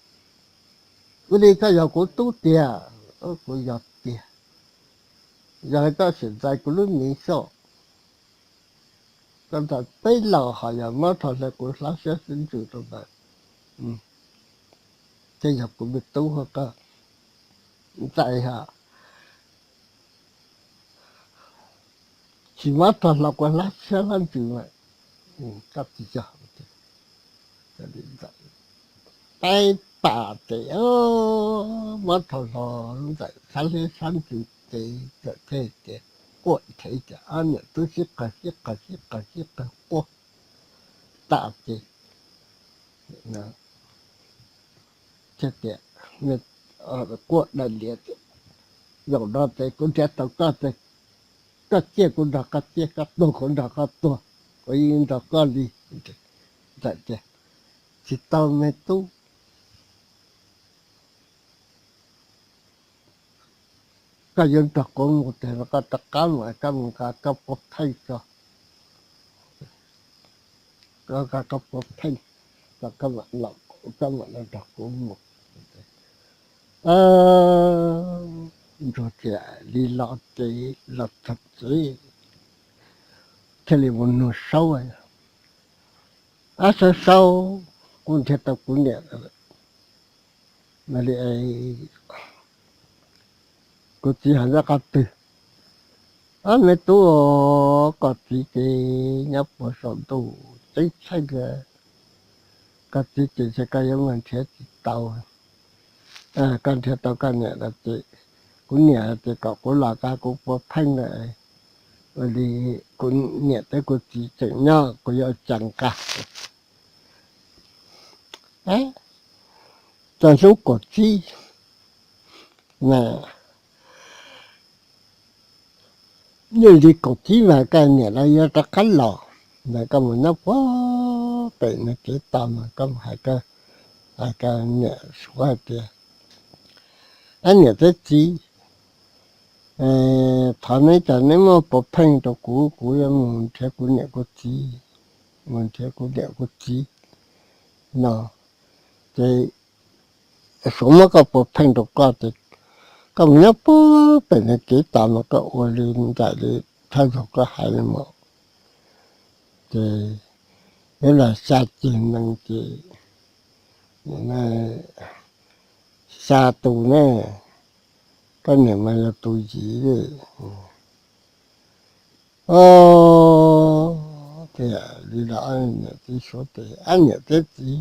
ua li koj yog kuv tub tiag? Kuv yog tiag. Yog li koj sim ntxais kuv lub miv xwb, koj ntxais peb los ho yog muab rho hlawv kuv hlab siab xwb ntsws rau ntawd, thiaj yog kuv me tub hos koj ntxais hos. Tsis muab rho hlo kuv hlab siab hlab ntsws mas koj tsis yog. Peb pas ces muab rho hlo ntxawm sab hlab siab hlab ntsws ces txawm thiaj tias, quaj nrhev tias, ab niam tub sib qawg sib qawg sib qawg sib qawg quaj tas ces thiaj tias, quaj daws lias, zaum no ces kuv nrhiav tau koj ces, koj ciaj kuv nrog koj ciaj, koj tuag kuv nrog koj tuag, kuv yeej nrog koj li. Ntxawm tias, tsis tau me tub, koj yuav nrog kuv mus ces koj rov qab mus, koj mus nqa koj puav pheej tso, koj nqa koj puav pheej, koj mam los, koj mam los nrog kuv mus. Ntsuag thiaj li los ces los txog tsev thiaj li mus nug Saub, ab Saub, Saub, kuv nrhiav tau kuv niam lawm, kuv txiv ho nyob qhov twg? Ab me tub, koj txiv ces nyob puag saum ntuj ceeb tsheej, koj txiv ces ntshe koj yuav mus nrhiav tsis tau. Koj nrhiav tau koj niam lawm ces, kuv niam ces kom kuv los nqa kuv puav pheej lawm, ua li kuv niam thiab kuv txiv tseem nyob kuv yuav ua cas nqa. Txog hnub kaum tsib mas, nyob li kaum tsib mas koj niam lawv yuav rov qab los, mas koj mus nyob puag pem nws kev tos mas koj mus hais, hais koj niam suav hais tias, ab niam thiab txiv, thov neb cov neb muab puav pheej rau kuv, kuv yuav mus nrhiav kuv niam kuv txiv, mus nrhiav kuv niam kuv txiv no ces suav muab koj puav pheej rau koj ces koj mus nyob puag pem nws kev tos mas koj ua li nraim li thawj zaug koj hais li mas. Ces yuav los xya ceg nees ces xya tus ne, koj niam mas yog tus yim. Tias li los niam txiv suav tias, ab niam thiab txiv,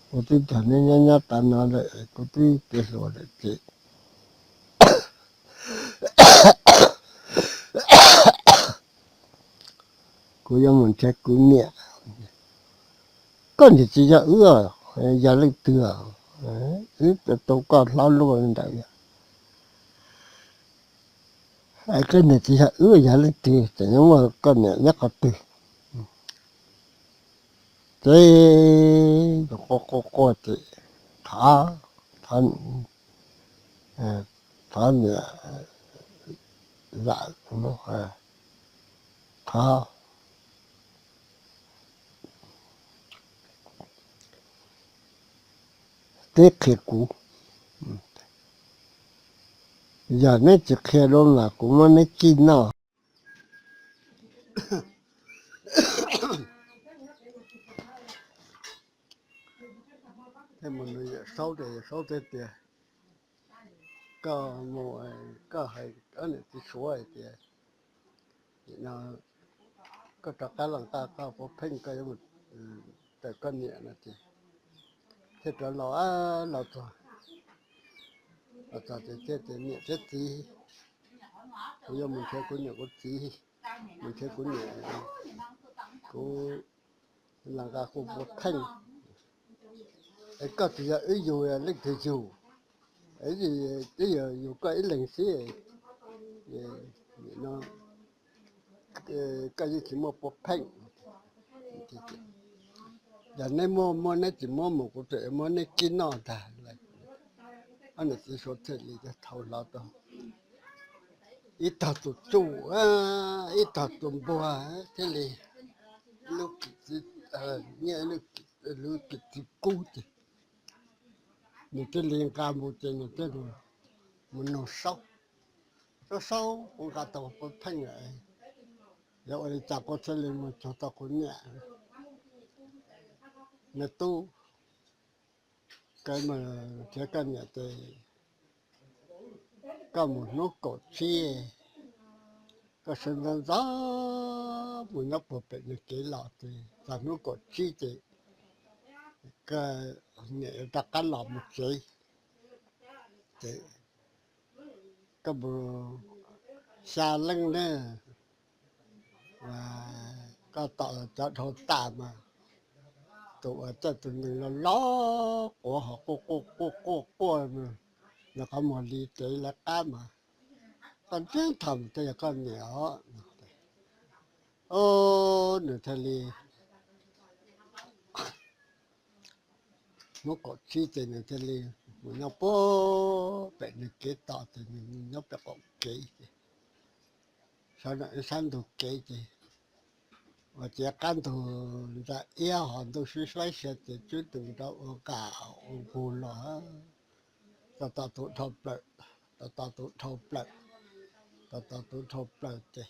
kuv twb nrog neb nyob nyob tas no lawm, kuv twb tiav hluas lawm ces Kuv yuav mus nrhiav kuv niam. Koj niam tsis yog wb, yog leej twg? Wb tau koj hlob luaj li ntawd. Koj niam tsis yog wb, yog leej twg? Tseem yuav muaj koj niam nyob qhov twg? Ces quaj quaj quaj ces thov, thov, thov niam zam, thov teb qhia kuv. Yog neb tsis qhia dua mas kuv muab neb kib noj. Thiaj mus nug Yawm Saub, Yawm Saub thiaj tias, koj mus, koj hais ob niam txiv Suav hais tias, koj rov qab los nqa koj puav pheej koj yuav mus raws koj niam no ces, thiaj rov los, los txog, los txog ces thiaj tias, niam thiab txiv, kuv yuav mus nrhiav kuv niam kuv txiv, mus nrhiav kuv niam, kuv los nqa kuv puav pheej. Es koj tsis yog wb yug, leej twg yug? Twb yog yug koj ib leeg xwb no, koj yeej tsis muaj puav pheej. Yog neb muaj, muaj neb tsis muab mus, kuv tseem muab neb kib noj ntag. Ob niam txiv Suav thiaj li thaum hlo tau ib tog tus tsuj, ib tog tus npuag, thiaj li lub kwv txwv, nyiaj lub kwv txwv kub ces nws thiaj li nqa mus ces nws thiaj mus nug Saub, Saub, Saub, kuv nqa tau puav pheej lawm, yog ua li cas koj thiaj li mus cuag tau kuv niam? Me tub, koj mus nrhiav koj niam ces koj mus hnub kaum tsib, koj sawv ntxov ntxov mus nyob puag pem nws kev los ces txog hnub kaum tsib ces koj niam yuav rov qab los mus tsev. Ces koj mus xya leej na, koj tom cov dhau tas mas tus uas caij tus nees los los quav ho quaj quaj quaj quaj quaj, nws qhov muag li kev lawv qab mas koj ntsiag thaum mas thiaj yog koj niam os. Nws thiaj li, hnub kaum tsib ces nws thiaj li mus nyob puag pem nws kev tos ces nws nyob pem qaum kev ces sawv ntawm ib sab ntug kev ces uas ces qab ntug ntsa iab ho ntuj sib faib sia ces tswb tus nrov ua nqa ua nqug los, tos tos tus dhau plaws, tos tos tus dhau plaws, tos tos tus dhau plaws ces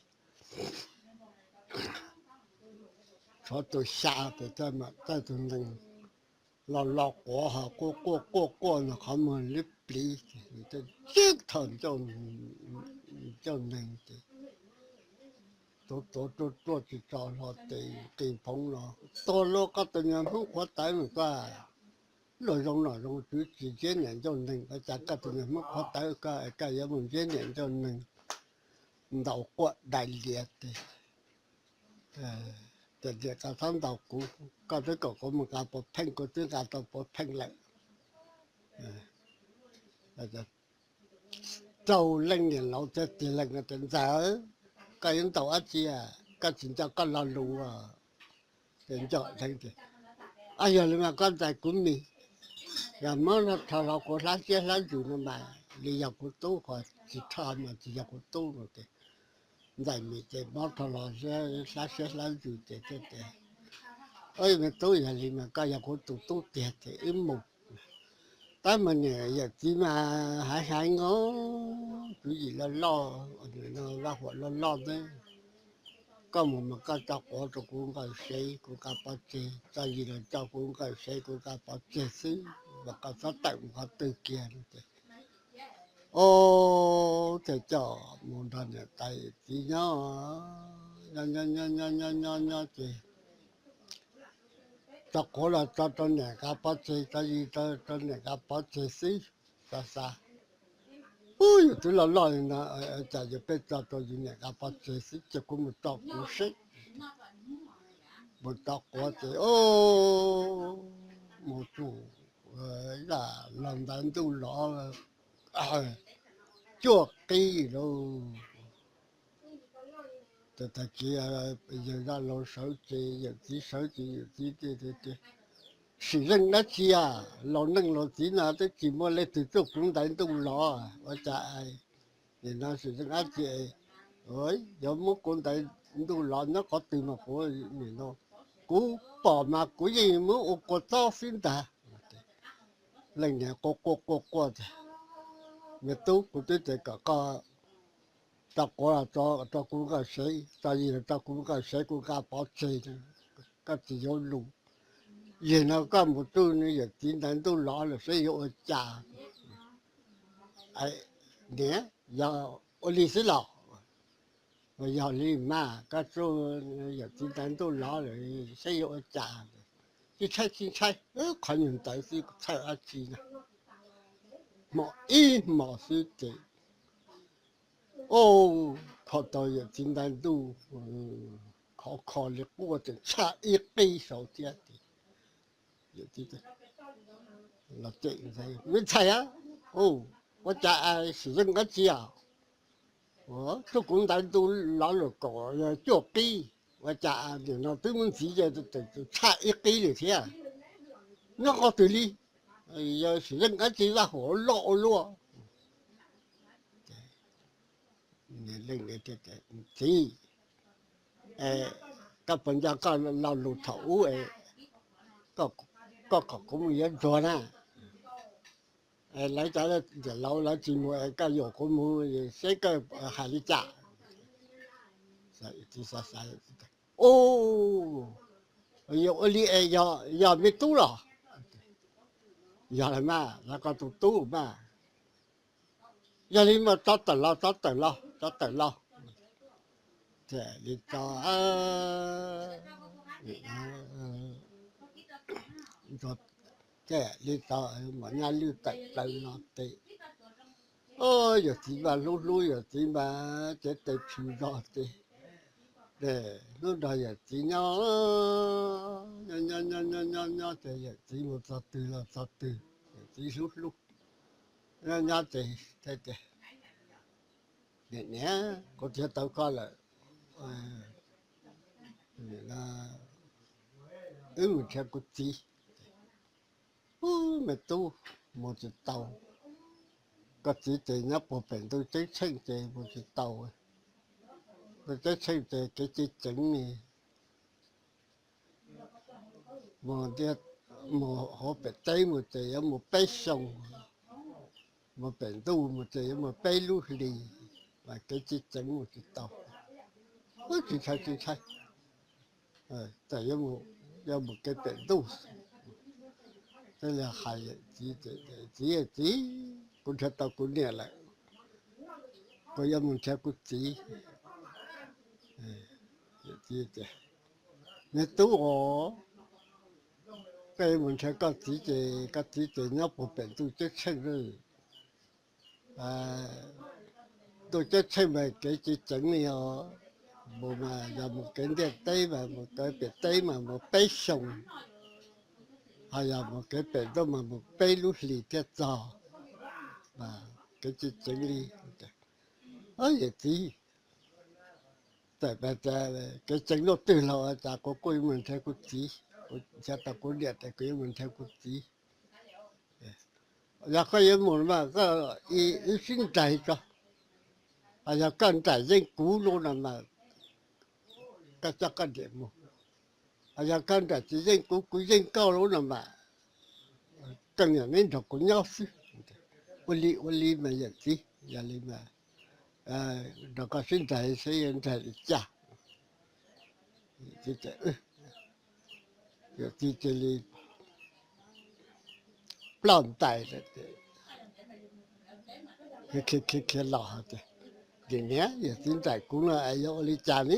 tshuav tus xya ces caij tus nees los los quav ho quaj quaj quaj quaj nws qhov muag li pliv ces nws thiaj ntsiag thaum ncauj nees ces tuav tuav ruaj ruaj tsis tso hlo ces nqis phoov los, tuag lauj, koj tus niag Hmoob qhuav tawv mas koj luag zoo nom zoo tswv tsis ntsiab niam ncauj nees, ua cas koj tus niag Hmoob qhuav tawv koj, koj yuav mus ntsiab niam ncauj nees? Ntaus quaj dais lias ces, ces tias koj txhob ntaus kuv, koj twb kom kuv mus nqa puav pheej, kuv twb nqa tau puav pheej lawm. Rau leej niam laus thiaj tig leeg tias, ntxawm, koj yuav ntaus dab tsi? Koj tsis nco koj lo lus. Ces nco dheev tias, ab, yog li mas koj ntxais kuv mis, yog muab rho los kuv hlab siab hlab ntsws no mas li yog kuv tub, ho tsis rho mas tsis yog kuv tub no ces ntxais mis ces muab rho los hlab siab hlab ntsws ces thiaj tias, me tub, yog li mas koj yog kuv tus tub tiag ces wb mus. Tab mas niam yawm txiv mas haiv haiv, tswv yim loj loj, vaj huam loj loj xwb. Koj mus mas koj tso quav rau kuv nqaws sev kuv nqa pov tseg, tso yim los tso kuv nqaws sev kuv nqa pov tseg xwb, mas koj txhob tawm mus qhov twg kiag no ces, o, thiaj coj mus nrog niam tais txiv nyob, nyob nyob nyob nyob nyob nyob ces tso quav los tso rau niam nqa pov tseg, tso yim rau niam nqa pov tseg xwb. Xav xav, ub, yus twb loj loj li no, cas yus pheej tso rau yus niam nqa pov tseg xwb, cia kuv mus tso kuv seb. mus rau quav ces, o, mus txog zaj los ntaiv ntuj lov cuaj qib lauj. Tag kis yawg zaj laus sawv ces yawm txiv sawv ces yawm txiv tias, Sim zeej dab tsi a? Laus neej laus txiv no twb tsis muaj leej twg tuaj kuv ntaiv ntuj lov, ua cas nim no sim zeej dab tsi? Yog muab kuv ntaiv ntuj lov nyob qhov twg mas kuv nim no, kuv pom mas kuv yeej muab ua kua txob xwb ntag. Leej niam quaj quaj quaj quaj tias, Me tub, kuv twb tias kom koj tso quav los tso rau kuv nqa sev, tso yig los rau kuv nqa sev, kuv nqa pov tseg, koj tsis yuav lus. Yog no koj mus txog nws yawm txiv ntaiv ntuj lov lawm seb yuav ua cas. Niam, yog ua li xwb los? Yog li mas koj txog yawm txiv ntaiv ntuj lov lawm seb yuav ua cas. Tsis ntshai, tsis ntshai, qhov nyuag ntawd xwb txhawj dab tsi na. Hmo ib hmo xwb ces, o, kho tau yawm txiv ntaiv ntuj khov kho li quaj ces tshaj ib qib saud thiab ces, los ces, Me ntxhais a, ua cas sim zeej dab tsi a? Tuaj kuv ntaiv ntuj lov lawm kaum cuaj qib, ua cas nim no twb muab ntxiv ces tshaj ib qib li thiab. Nyob qhov twg li? Yog sim zeej dab tsi vaj huam loj ua luaj. Txiv, koj puas nco koj lo lus thaum ub, koj kom kuv mus yuav ntsuag na? Lawv cov niam laus lawv tsis mus es koj yuam kuv mus seb koj hais li cas. Txiv xav xav, Ua li es yog me tub los? Yog los mas, yog koj tus tub mas. Yog li mas tso tawm los, tso tawm los, tso tawm los. Thiaj li tso, thiaj li tso, mos nyab lwj tawm plaws los ces, o, yawm txiv mas hlub hlub yawm txiv mas cev tes tshwm zog ces, hnub nrog yawm txiv nyob, nyob nyob nyob nyob nyob ces yawm txiv mus txog twg los txog twg, yawm txiv hlub hlub. Nyob nyob ces, Niam, niam, kuv nrhiav tau koj lawm, wb mus nrhiav kuv txiv. Ub, me tub, mus tsis tau. Koj txiv ces nyob puag pem ntuj ceeb tsheej ces mus tsis tau. Ntuj ceeb tsheej ces kev tsev tseev ni, mus, mus hauv pem teb mus ces yuav mus peb xyoos, mus pem ntuj mus ces yuav mus peb lub hlis, mas kev tsev tseev mus tsis tau. Ub, tsis ntshai, tsis ntshai, txawm yuav mus kev pem ntuj. Thiaj li hais txiv, Txiv, txiv, kuv nrhiav tau kuv niam lawm, kuv yuav mus nrhiav kuv txiv. Me tub os, koj yuav mus nrhiav koj txiv ces koj txiv ces nyob puag pem ntuj ceeb tsheej. Ntuj ceeb tsheej mas kev tsev tseev li os. Mus mas yog mus kev ntiaj teb mas mus kev pem teb mas mus peb xyoos, ho yog mus kev pem ntuj mas mus peb lub hlis thiaj txog. Kev tsev tseev li. Yawm txiv, txawm kev tsev luaj twg los cas kuv kuj yuav mus nrhiav kuv txiv, kuv nrhiav tau kuv niam ces kuv yuav mus nrhiav kuv txiv. Yog koj yuav mus mas koj wb sib nraim tso. Yog koj nraim yeej kuv lub no mas koj coj koj niam mus. Yog koj nraim tsis yeej kuv, kuv yeej koj lub no mas koj niam neb nrog kuv nyob xwb. Ua li ua li mas yawm txiv, yog li mas nrog koj sib nraim seb yuav nraim li cas. Yawm txiv cia li ploj ntais, khiav khiav los hais tias, Niam, yawm txiv nraim kuv no es yuav ua li cas ne?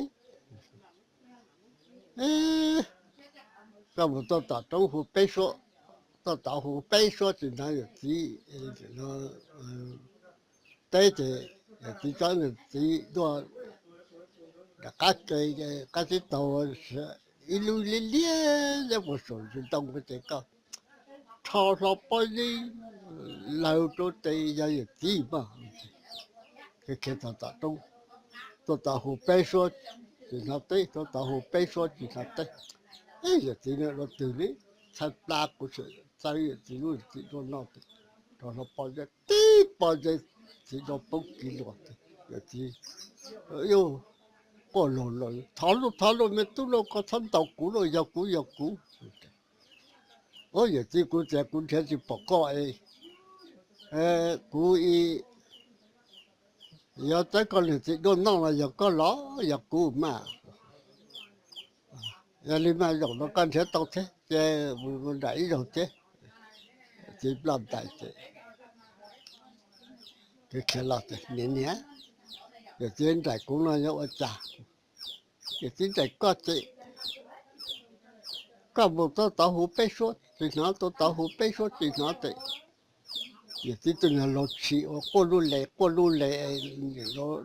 Koj mus tuaj tom roob hu peb suab, tuaj tom hu peb suab tsis hnov yawm txiv teb ces yawm txiv tso yawm txiv tuaj nram qab ke, qab teb taug, ib lub liab liab nyob puag saum ntsis ntoo ko ces koj rho hlo pob zeb laws rau ces yog yawm txiv mas. Khiav khiav tom tom roob, tuaj tom hu peb suab tsis hnov teb, tuaj tom hu peb suab tsis hnov teb. Yawm txiv no dua twg li, txhawb plab kuv txhawb yawm txiv lub txiv duaj no ces rho hlo pob zeb tib pob zeb, txiv duaj poob kiag los ces yawm txiv quaj laug laws, thov lauj thov lauj me tub lauj, koj txhob ntaus kuv lauj, yog kuv yog kuv. Ua yawm txiv, kuv tias kuv nrhiav tsis pom koj es kuv yuav txawb koj niag txiv duaj noj los yog koj los yog kuv mas. Yog li mas zaum no koj nrhiav tau thiab ces mus nraim ib zaug thiab. Txiv ploj ntais ces khiav los ces niam niam, yawm txiv nraim kuv no yuav ua cas? Yawm txiv nraim koj ces koj mus tuaj tod hu peb suab tsis hnov, tuaj tod hu peb suab tsis hnov ces yawm txiv tus niag laug tshis ua quaj lub les quaj lub les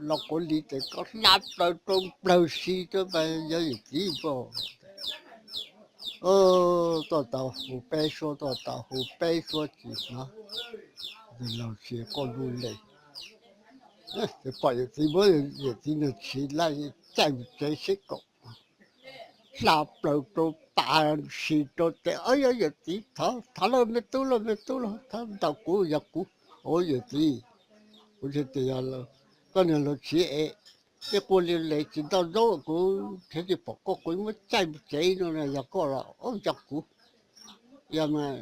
los quav li ces koj hla plaws rau plawg si rau mas yog yawm txiv npog. Tuaj tod hu peb suab, tuaj tod hu peb suab tsis hnov, tus laug tshis quaj lub les. Ces pom yawm txiv muab yawm txiv niag tshis laj caij mus tsev seb kaum, hla plaws rau pas si rau ces, Au, yog yawm txiv, thov lauj me tub lauj, me tub lauj, thov ntaus kuv, yog kuv. Au yawm txiv, kuv thiaj tias yog koj niag laug tshis es, ib quaj li les tsis ntau zaub kuv nrhiav tsis pom koj, kuv muab caij mus tsev no yog koj los, Au, yog kuv. Yog mas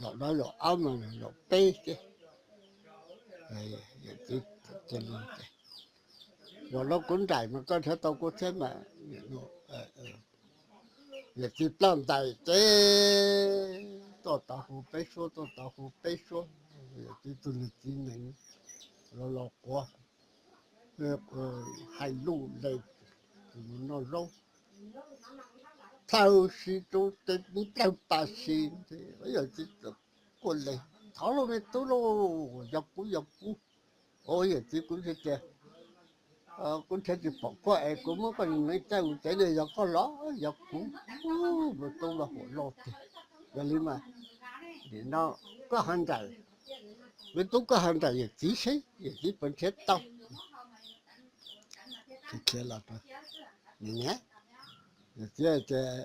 zaum no zaum ob mas zaum peb ces, Yawm txiv, zaum no kuv nraim mas koj nrhiav tau kuv thiab mas. Yawm txiv ploj ntais ces tuaj tod hu peb suab, tuaj tod hu peb suab, yawm txiv tus niag txiv nees los los quav hais lus les noj zaub, thaw si rau ces plawg pas si, yawm txiv quaj les, Thov lauj me tub lauj, yog kuv yog kuv. Au yawm txiv, kuv thiaj tias kuv nrhiav tsis pom koj es kuv muab koj niag nees caij mus tsev no yog koj los yog kuv. Me tub mas huam loj tiag. Yog li mas nim no koj ho nraim, me tub koj ho nraim yawm txiv seb yawm txiv puas nrhiav tau. Khiav los, niam, yawm txiv tias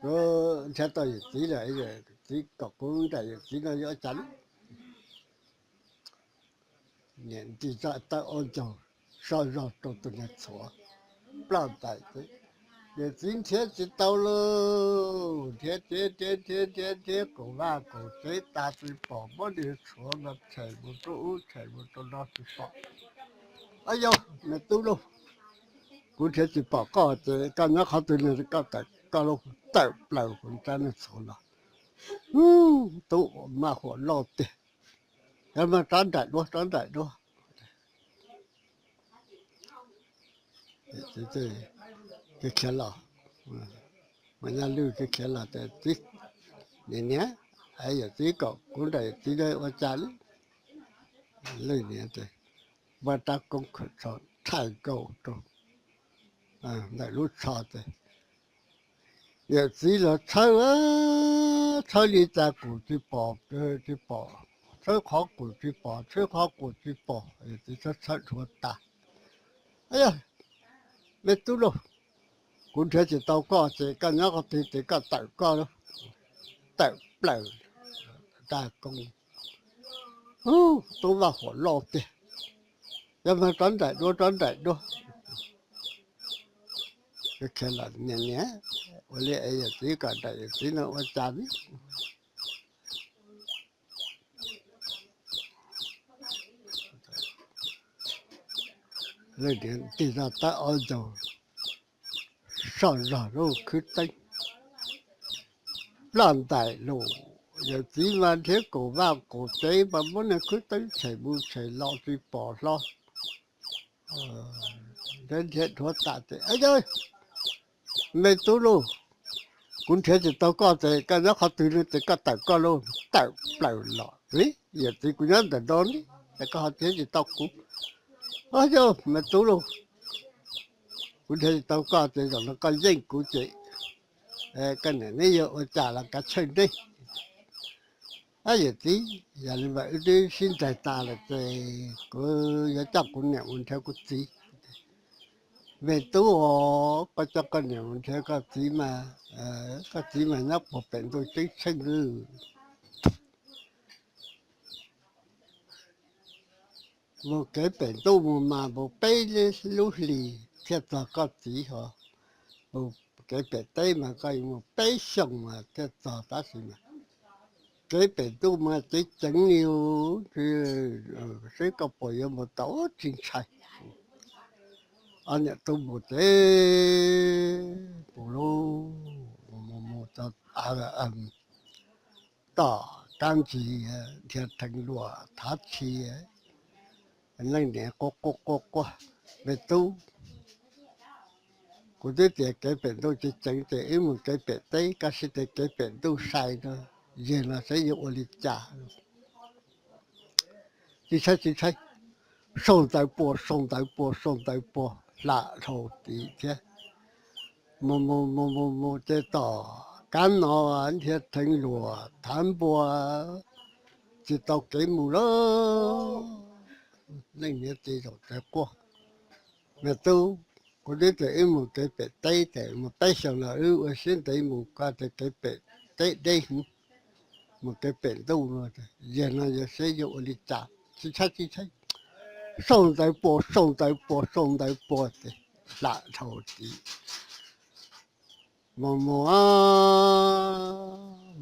kuv nrhiav tau yawm txiv lawm, yawm txiv kom kuv nraim yawm txiv no yuav ua cas? Niam nti zaj tawb ob ncaug soj zog rau tus niag txhuav ploj ntais ces, Yawm txiv nrhiav tsis tau lauj, nrhiav nrhiav nrhiav nrhiav nrhiav nrhiav kaum vaj kaum tsev tas tsis pom, muab niag txhuav no tshem mus rau ub tshem mus rau no tsis pom. Au yog me tub lauj, kuv nrhiav tsis pom koj ces koj nyob qhov twg no koj tawm koj lauj. Tawm plaws hauv rab niag txhuav los, tub maj huam loj tiag. Yog mas rov nraim dua, rov nraim dua. Khiav los, mas Nyaj Lwj khiav los tias, Niam niam, yawm txiv kom kuv nraim yawm txiv no ua cas? Lwj niam tias, muab rab koob khaws tsho thaij nkaus rau ntawm lub tsho ces yawm txiv los tshawb, tshawb li cas kum tsis pom, tsis pom, tshawb qhov kum tsis pom, tshawb qhov kum tsis pom, yawm txiv tshawb tshawb dhuav tas. Yog me tub lauj, kuv nrhiav tsis tau koj ces koj nyob qhov twg ces koj tawm koj lauj. Tawm plaws rab koob, tub maj huam loj tiag. Yog mas rov nraim dua, rov nraim dua. Niam niam, ua li es yawm txiv kom nraim yawm txiv no ua cas ne? Leej niam nti zaj tawb ob ncaug soj zog lub khwb teeb, ploj ntais lus. Yawm txiv mas nrhiav kaum vaj kaum tsev mas muab niag khwb teeb tshem mus tshem los tsis pom hlo. Nrhiav nrhiav dhuav tas ces, Yog me tub lauj, kuv nrhiav tsis tau koj ces koj nyob qhov twg no ces koj tawm koj lauj. Tawm plaws los, Yawm txiv, kuv nyob ntawm no ne, es koj ho nrhiav tsis tau kuv. Yog me tub lauj, Kuv nrhiav tsis tau koj ces zaum no koj yeej kuv ces koj niam neb yuav ua cas los kav tsij neb. Ab, yawm txiv, yog li mas wb twb sib ncaim tas lawm ces kuv yuav coj kuv niam mus nrhiav kuv txiv. Me tub, koj coj koj niam mus nrhiav koj txiv mas, koj txiv mas nyob puag pem ntuj ceeb tsheej. Mus kev pem ntuj mus mas mus peb lub hlis thiaj txog koj txiv hos. Mus kev pem teb mas koj yuav mus peb xyoos mas thiaj txog, tab sis mas kev pem ntuj mas ceev ceev li. Seb koj puas yuav mus tau, tsis ntshai. Ob niam tub mus ces mus lauj, mus mus mus txog tom kab ntsig, dhia theev luam thav tshia. Leej niam quaj quaj quaj quaj, me tub, kuv twb tias kev pem ntuj tsis ceev ces wb mus kev pem teb, koj sim tias kev pem ntuj sai no, yog no seb yuav ua li cas. Tsis ntshai tsis ntshai, sau ntawv pua sau ntawv pua sau ntawv pua hla dhau tid thiab. Mus mus mus mus mus ces tom kab no dhia theev luam thav npua, tsis tau kev mus lawm. Leej niam ces zaum txawv quaj, me tub, kuv twb tias wb mus kev pem teb ces mus peb xyoos los wb ua siab ntev mus, koj tias kev pem teb deb heev, mus kev pem ntuj no, yog no yog seb yuav ua li cas. Tsis ntshai tsis ntshai, sau ntawv pua sau ntawv pua sau ntawv pua ces hla dhau tid. Mus mus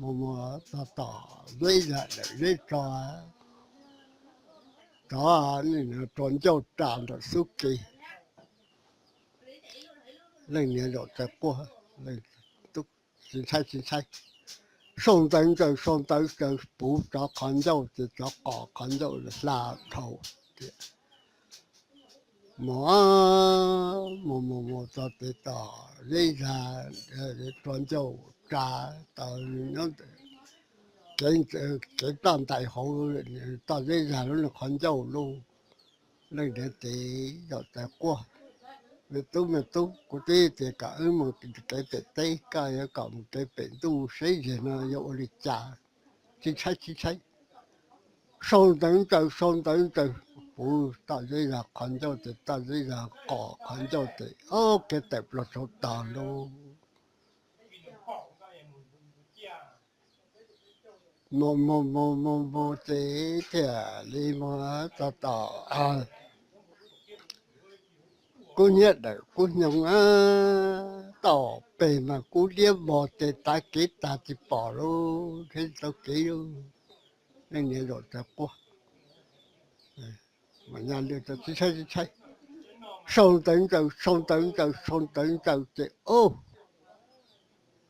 mus mus txog tom zeb zag dawm zeb tso, rov rua ncauj ras ntawm xub ke. Leej niam zaum txawv quaj, tsis ntshai tsis ntshai, sau ntawv ntsaws sau ntawv ntsaws puv tsov qhov ncauj ces tsov qos qhov ncauj hla dhau tias. Mus mus mus mus txog tes tom zeb zag, rua ncauj ras tau nyob kev plaj ntais hauv toj zeb zag lub qhov ncauj lauj. Leej niam tes zaum txawv quaj, me tub me tub, kuv twb tias kom wb mus kev pem teb, koj yuav kom mus kev pem ntuj, seb zag no yuav ua li cas. Tsis ntshai tsis ntshai, sau ntawv ntsaws sau ntawv ntsaws puv toj zeb zag qhov ncauj tes toj zeb zag qos qhov ncauj tes ob kev tawm plaws tshauv tog lauj. Mus mus mus mus mus ces thiaj li mus txog tom kub hnyiab dawm kub hnyoo, toj peg mas kub liab vog tes tav kev tag tsis pom lauj, thiab tau kev lauj. Leej niam zaum txawv quaj, tsis ntshai tsis ntshai, sau ntawv ntsaws sau ntawv ntsaws sau ntawv ntsaws ces ub,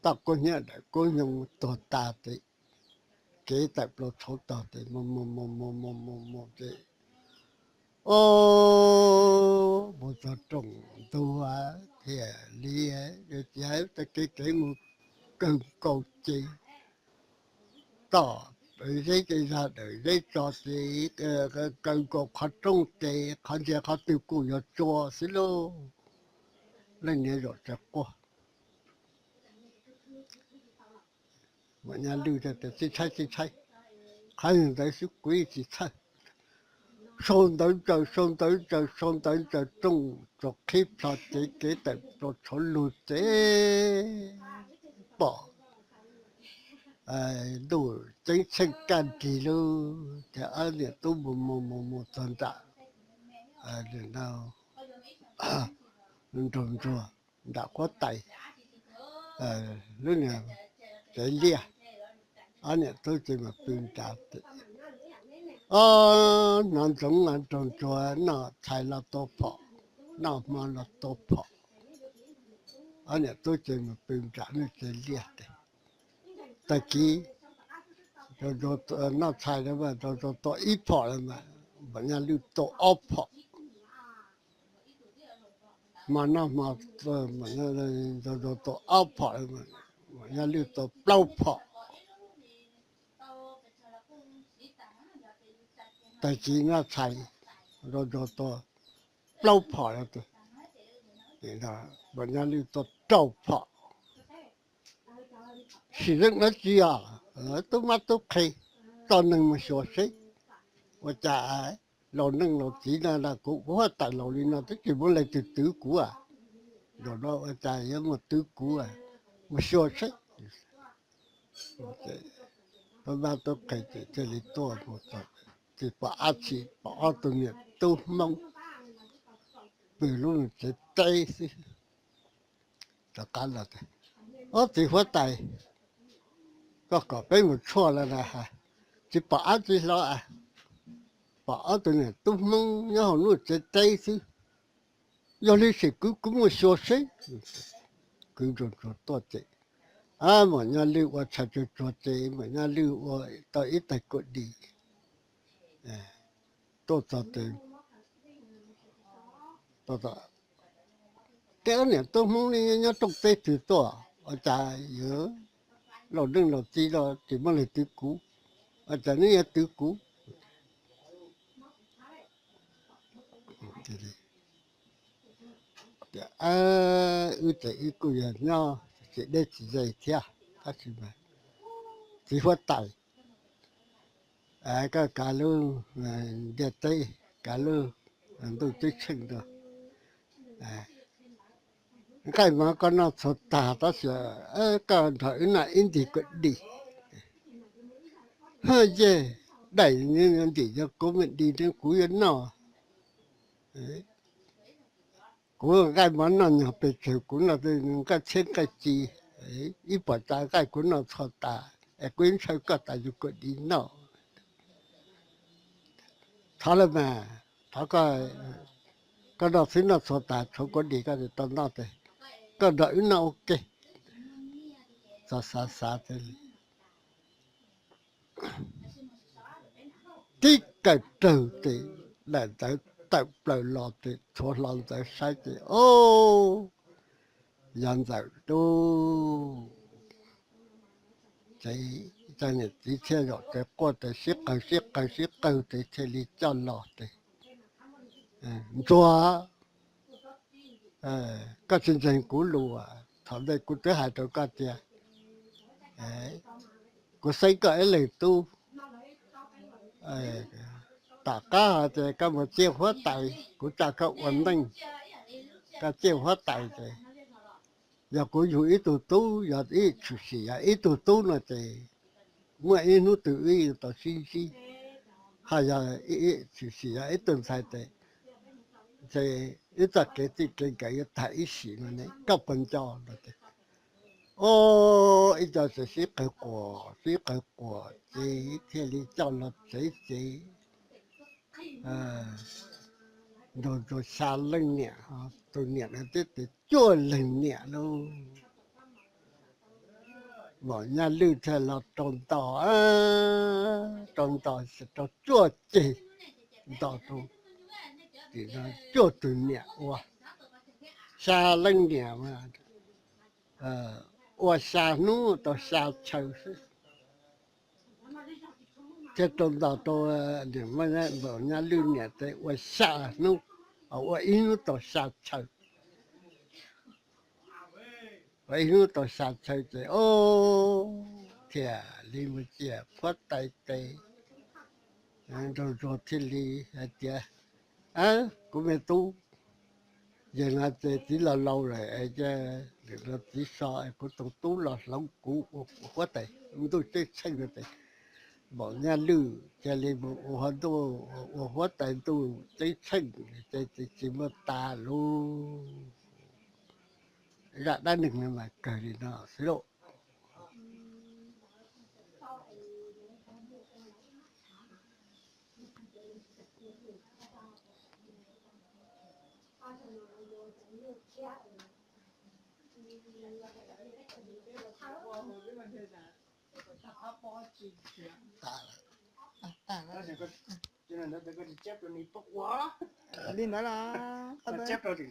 toj kub hnyiab dawm kub hnyoo tuag tas ces kev tawm plaws tshauv tog tes mus mus mus mus mus mus mus ces ub, mus txog rooj ntug thiaj li, tau kev kev mus kawg nkaus ces toj zeb ces zag dawm zeb tso ces kaw nkaus qhov rooj ces qhov ntsia qhov twg kuj yog tsua xwb lauj. Leej niam zaum txawv quaj, Muam Nyaj Lwj tias tsis ntshai tsis ntshai, qhov ntawd xwb kuv yeej tsis txhawj. Sau ntawv ntsaws sau ntawv ntsaws sau ntawv ntsaws rooj tsuas qhib plho ces kev tawm plaws tshauv lug ces pom ntuj ceeb tsheej kaj nrig lug ces ob niam tub mus mus mus mus txog nram nraug ntsuag nram huab tais lub niag tsev liaj. Ob niam tub ces mus pw nrad ces ob hnov ntsoov nraug ntsuag noj tshais los tua phom, noj hmo los tua phom. Ob niam tub ces mus pw nram lub tsev liaj ces tag kis noj tshais lawm mas nraug ntsuag tua ib phom lawm mas Muam Nyaj Lwj tua ob phom. Hmo noj hmo, nraug ntsuag tua ob phom, Muam Nyaj Lwj tua plaub phom. Tag kis noj tshais, nraug ntsuag tua plaub phom lawm ces Ces Maum Nyaj Lwj tua rau phom, sim zeej dab tsi os, tub mab tub qhe, tso neeg mus xyuas seb. Ua cas laus neej laus txiv no, kuv, kuv huab tais laus li no twb tsis muaj leej twg twv kuv. Zaum no ua cas yuav mus twv kuv, mus xyuas seb. Tub mab tub qhe ces thiaj li tuaj mus txog, tsis pom dab tsi, pom ob tug niam tub Hmoob pw lub tsev teb xwb. Rov qab los tias, Ob, txiv huab tais, koj kom peb mus tshuaj los na, tsis pom dab tsi hlo, pom ob tug niam tub Hmoob nyob hauv lub tsev teb xwb. Yog li sim kwv kuv mus xyuas seb. Kwv ntsuag ntsuag tuaj ces, Maum Nyaj Lwj ua tshav tsuag tsuag ces Maum Nyaj Lwj ua tau ib tag kuam dis tuaj txog ces, Tej ob niam tub Hmoob ne nyob rooj teb twg tuaj? Ua cas yuav laus neej laus txiv los tsis muaj leej twv kuv? Ua cas neb yuav twv kuv? Tias, Wb ces wb kuj yog nyob tsis deb tsis ze thiab, tab sis mas txiv huab tais, koj kav lub ntiaj teb, kav lub ntuj ceeb tsheej rau, nqaij mov koj noj txhua tag tab sis koj nrog wb noj ib ntim kuam dis. Haj yej, daim ntim yog kuv me dis ne kuv yuav noj. Kuv nqaij mov noj nyog pes tsawg, kuv noj nqaij txhiab nqaij ci, ib puas tsav nqaij kuv noj txhua tas, es kuv ntshaw koj tas yus kuam dis noj. Thov lawm mas, thov koj, koj noj xwb noj txhua tas tshuav kuam dis koj tsis tau noj ces koj nrog wb noj ua ke. Txawm xav xav ces tib kaws rawg ces daim ntawv tawm plaws los ces rhuav hlo ntawv saib ces, o, yog ntxawm dub. Ces cov niam txiv thiaj zaum ces quaj ces sib qawg sib qawg sib qawg ces thiaj li coj los ces, Ntsuag, koj tsis ntseeg kuv lus. Thaum ntej kuv twb hais rau koj tias kuv xeeb koj ib leeg tub, tom qab hais tias koj mus ciaj huab tais kuv tsa koj ua neej, koj ciaj huab tais ces yog kuv yug ib tug tub, yog ib tshwm sim yog ib tug tub no ces muaj ib hnub twg wb yuav tau sib ntsib, ho yog tshwm sim yog ib tug ntxhais ces wb txoj kev txij kev nkawm yuav tag ib sim no ne, koj puas nco? No ces, o, ib co tseem sib qawg quas sib qawg quas ces thiaj li coj los tsev ces nrog ntsuag xya leej niam, tus niam no twb tias cuaj leeg niam lauj. Maum Nyaj Lwj thiaj los rau nto, rau nto rau cuaj ceg, nto rau cuaj tus niam ua xya leej niam, ua xya hnub tau xya chaw xwb. Thiaj rau nto rau Maum Nyaj Lwj niam ces ua xya hnub, ua ib hnub tau xya chaw. Ua ib hnub tau xya chaw ces, o, thiaj li mus ciaj huab tais ces nrog ntsuag thiaj li hais tias, kuv me tub, yog no ces txiv laus laus lawm, lwm los txiv so kuv tus tub los hloov kuv ua huab tais ntuj ceeb tsheej no ces Maum Nyaj Lwj cia li mus ua, ua huab tais ntuj ceeb tsheej ces tsis muaj tas lub zaj dab neeg no mas kawg li no xwb lauj. Li ntawd los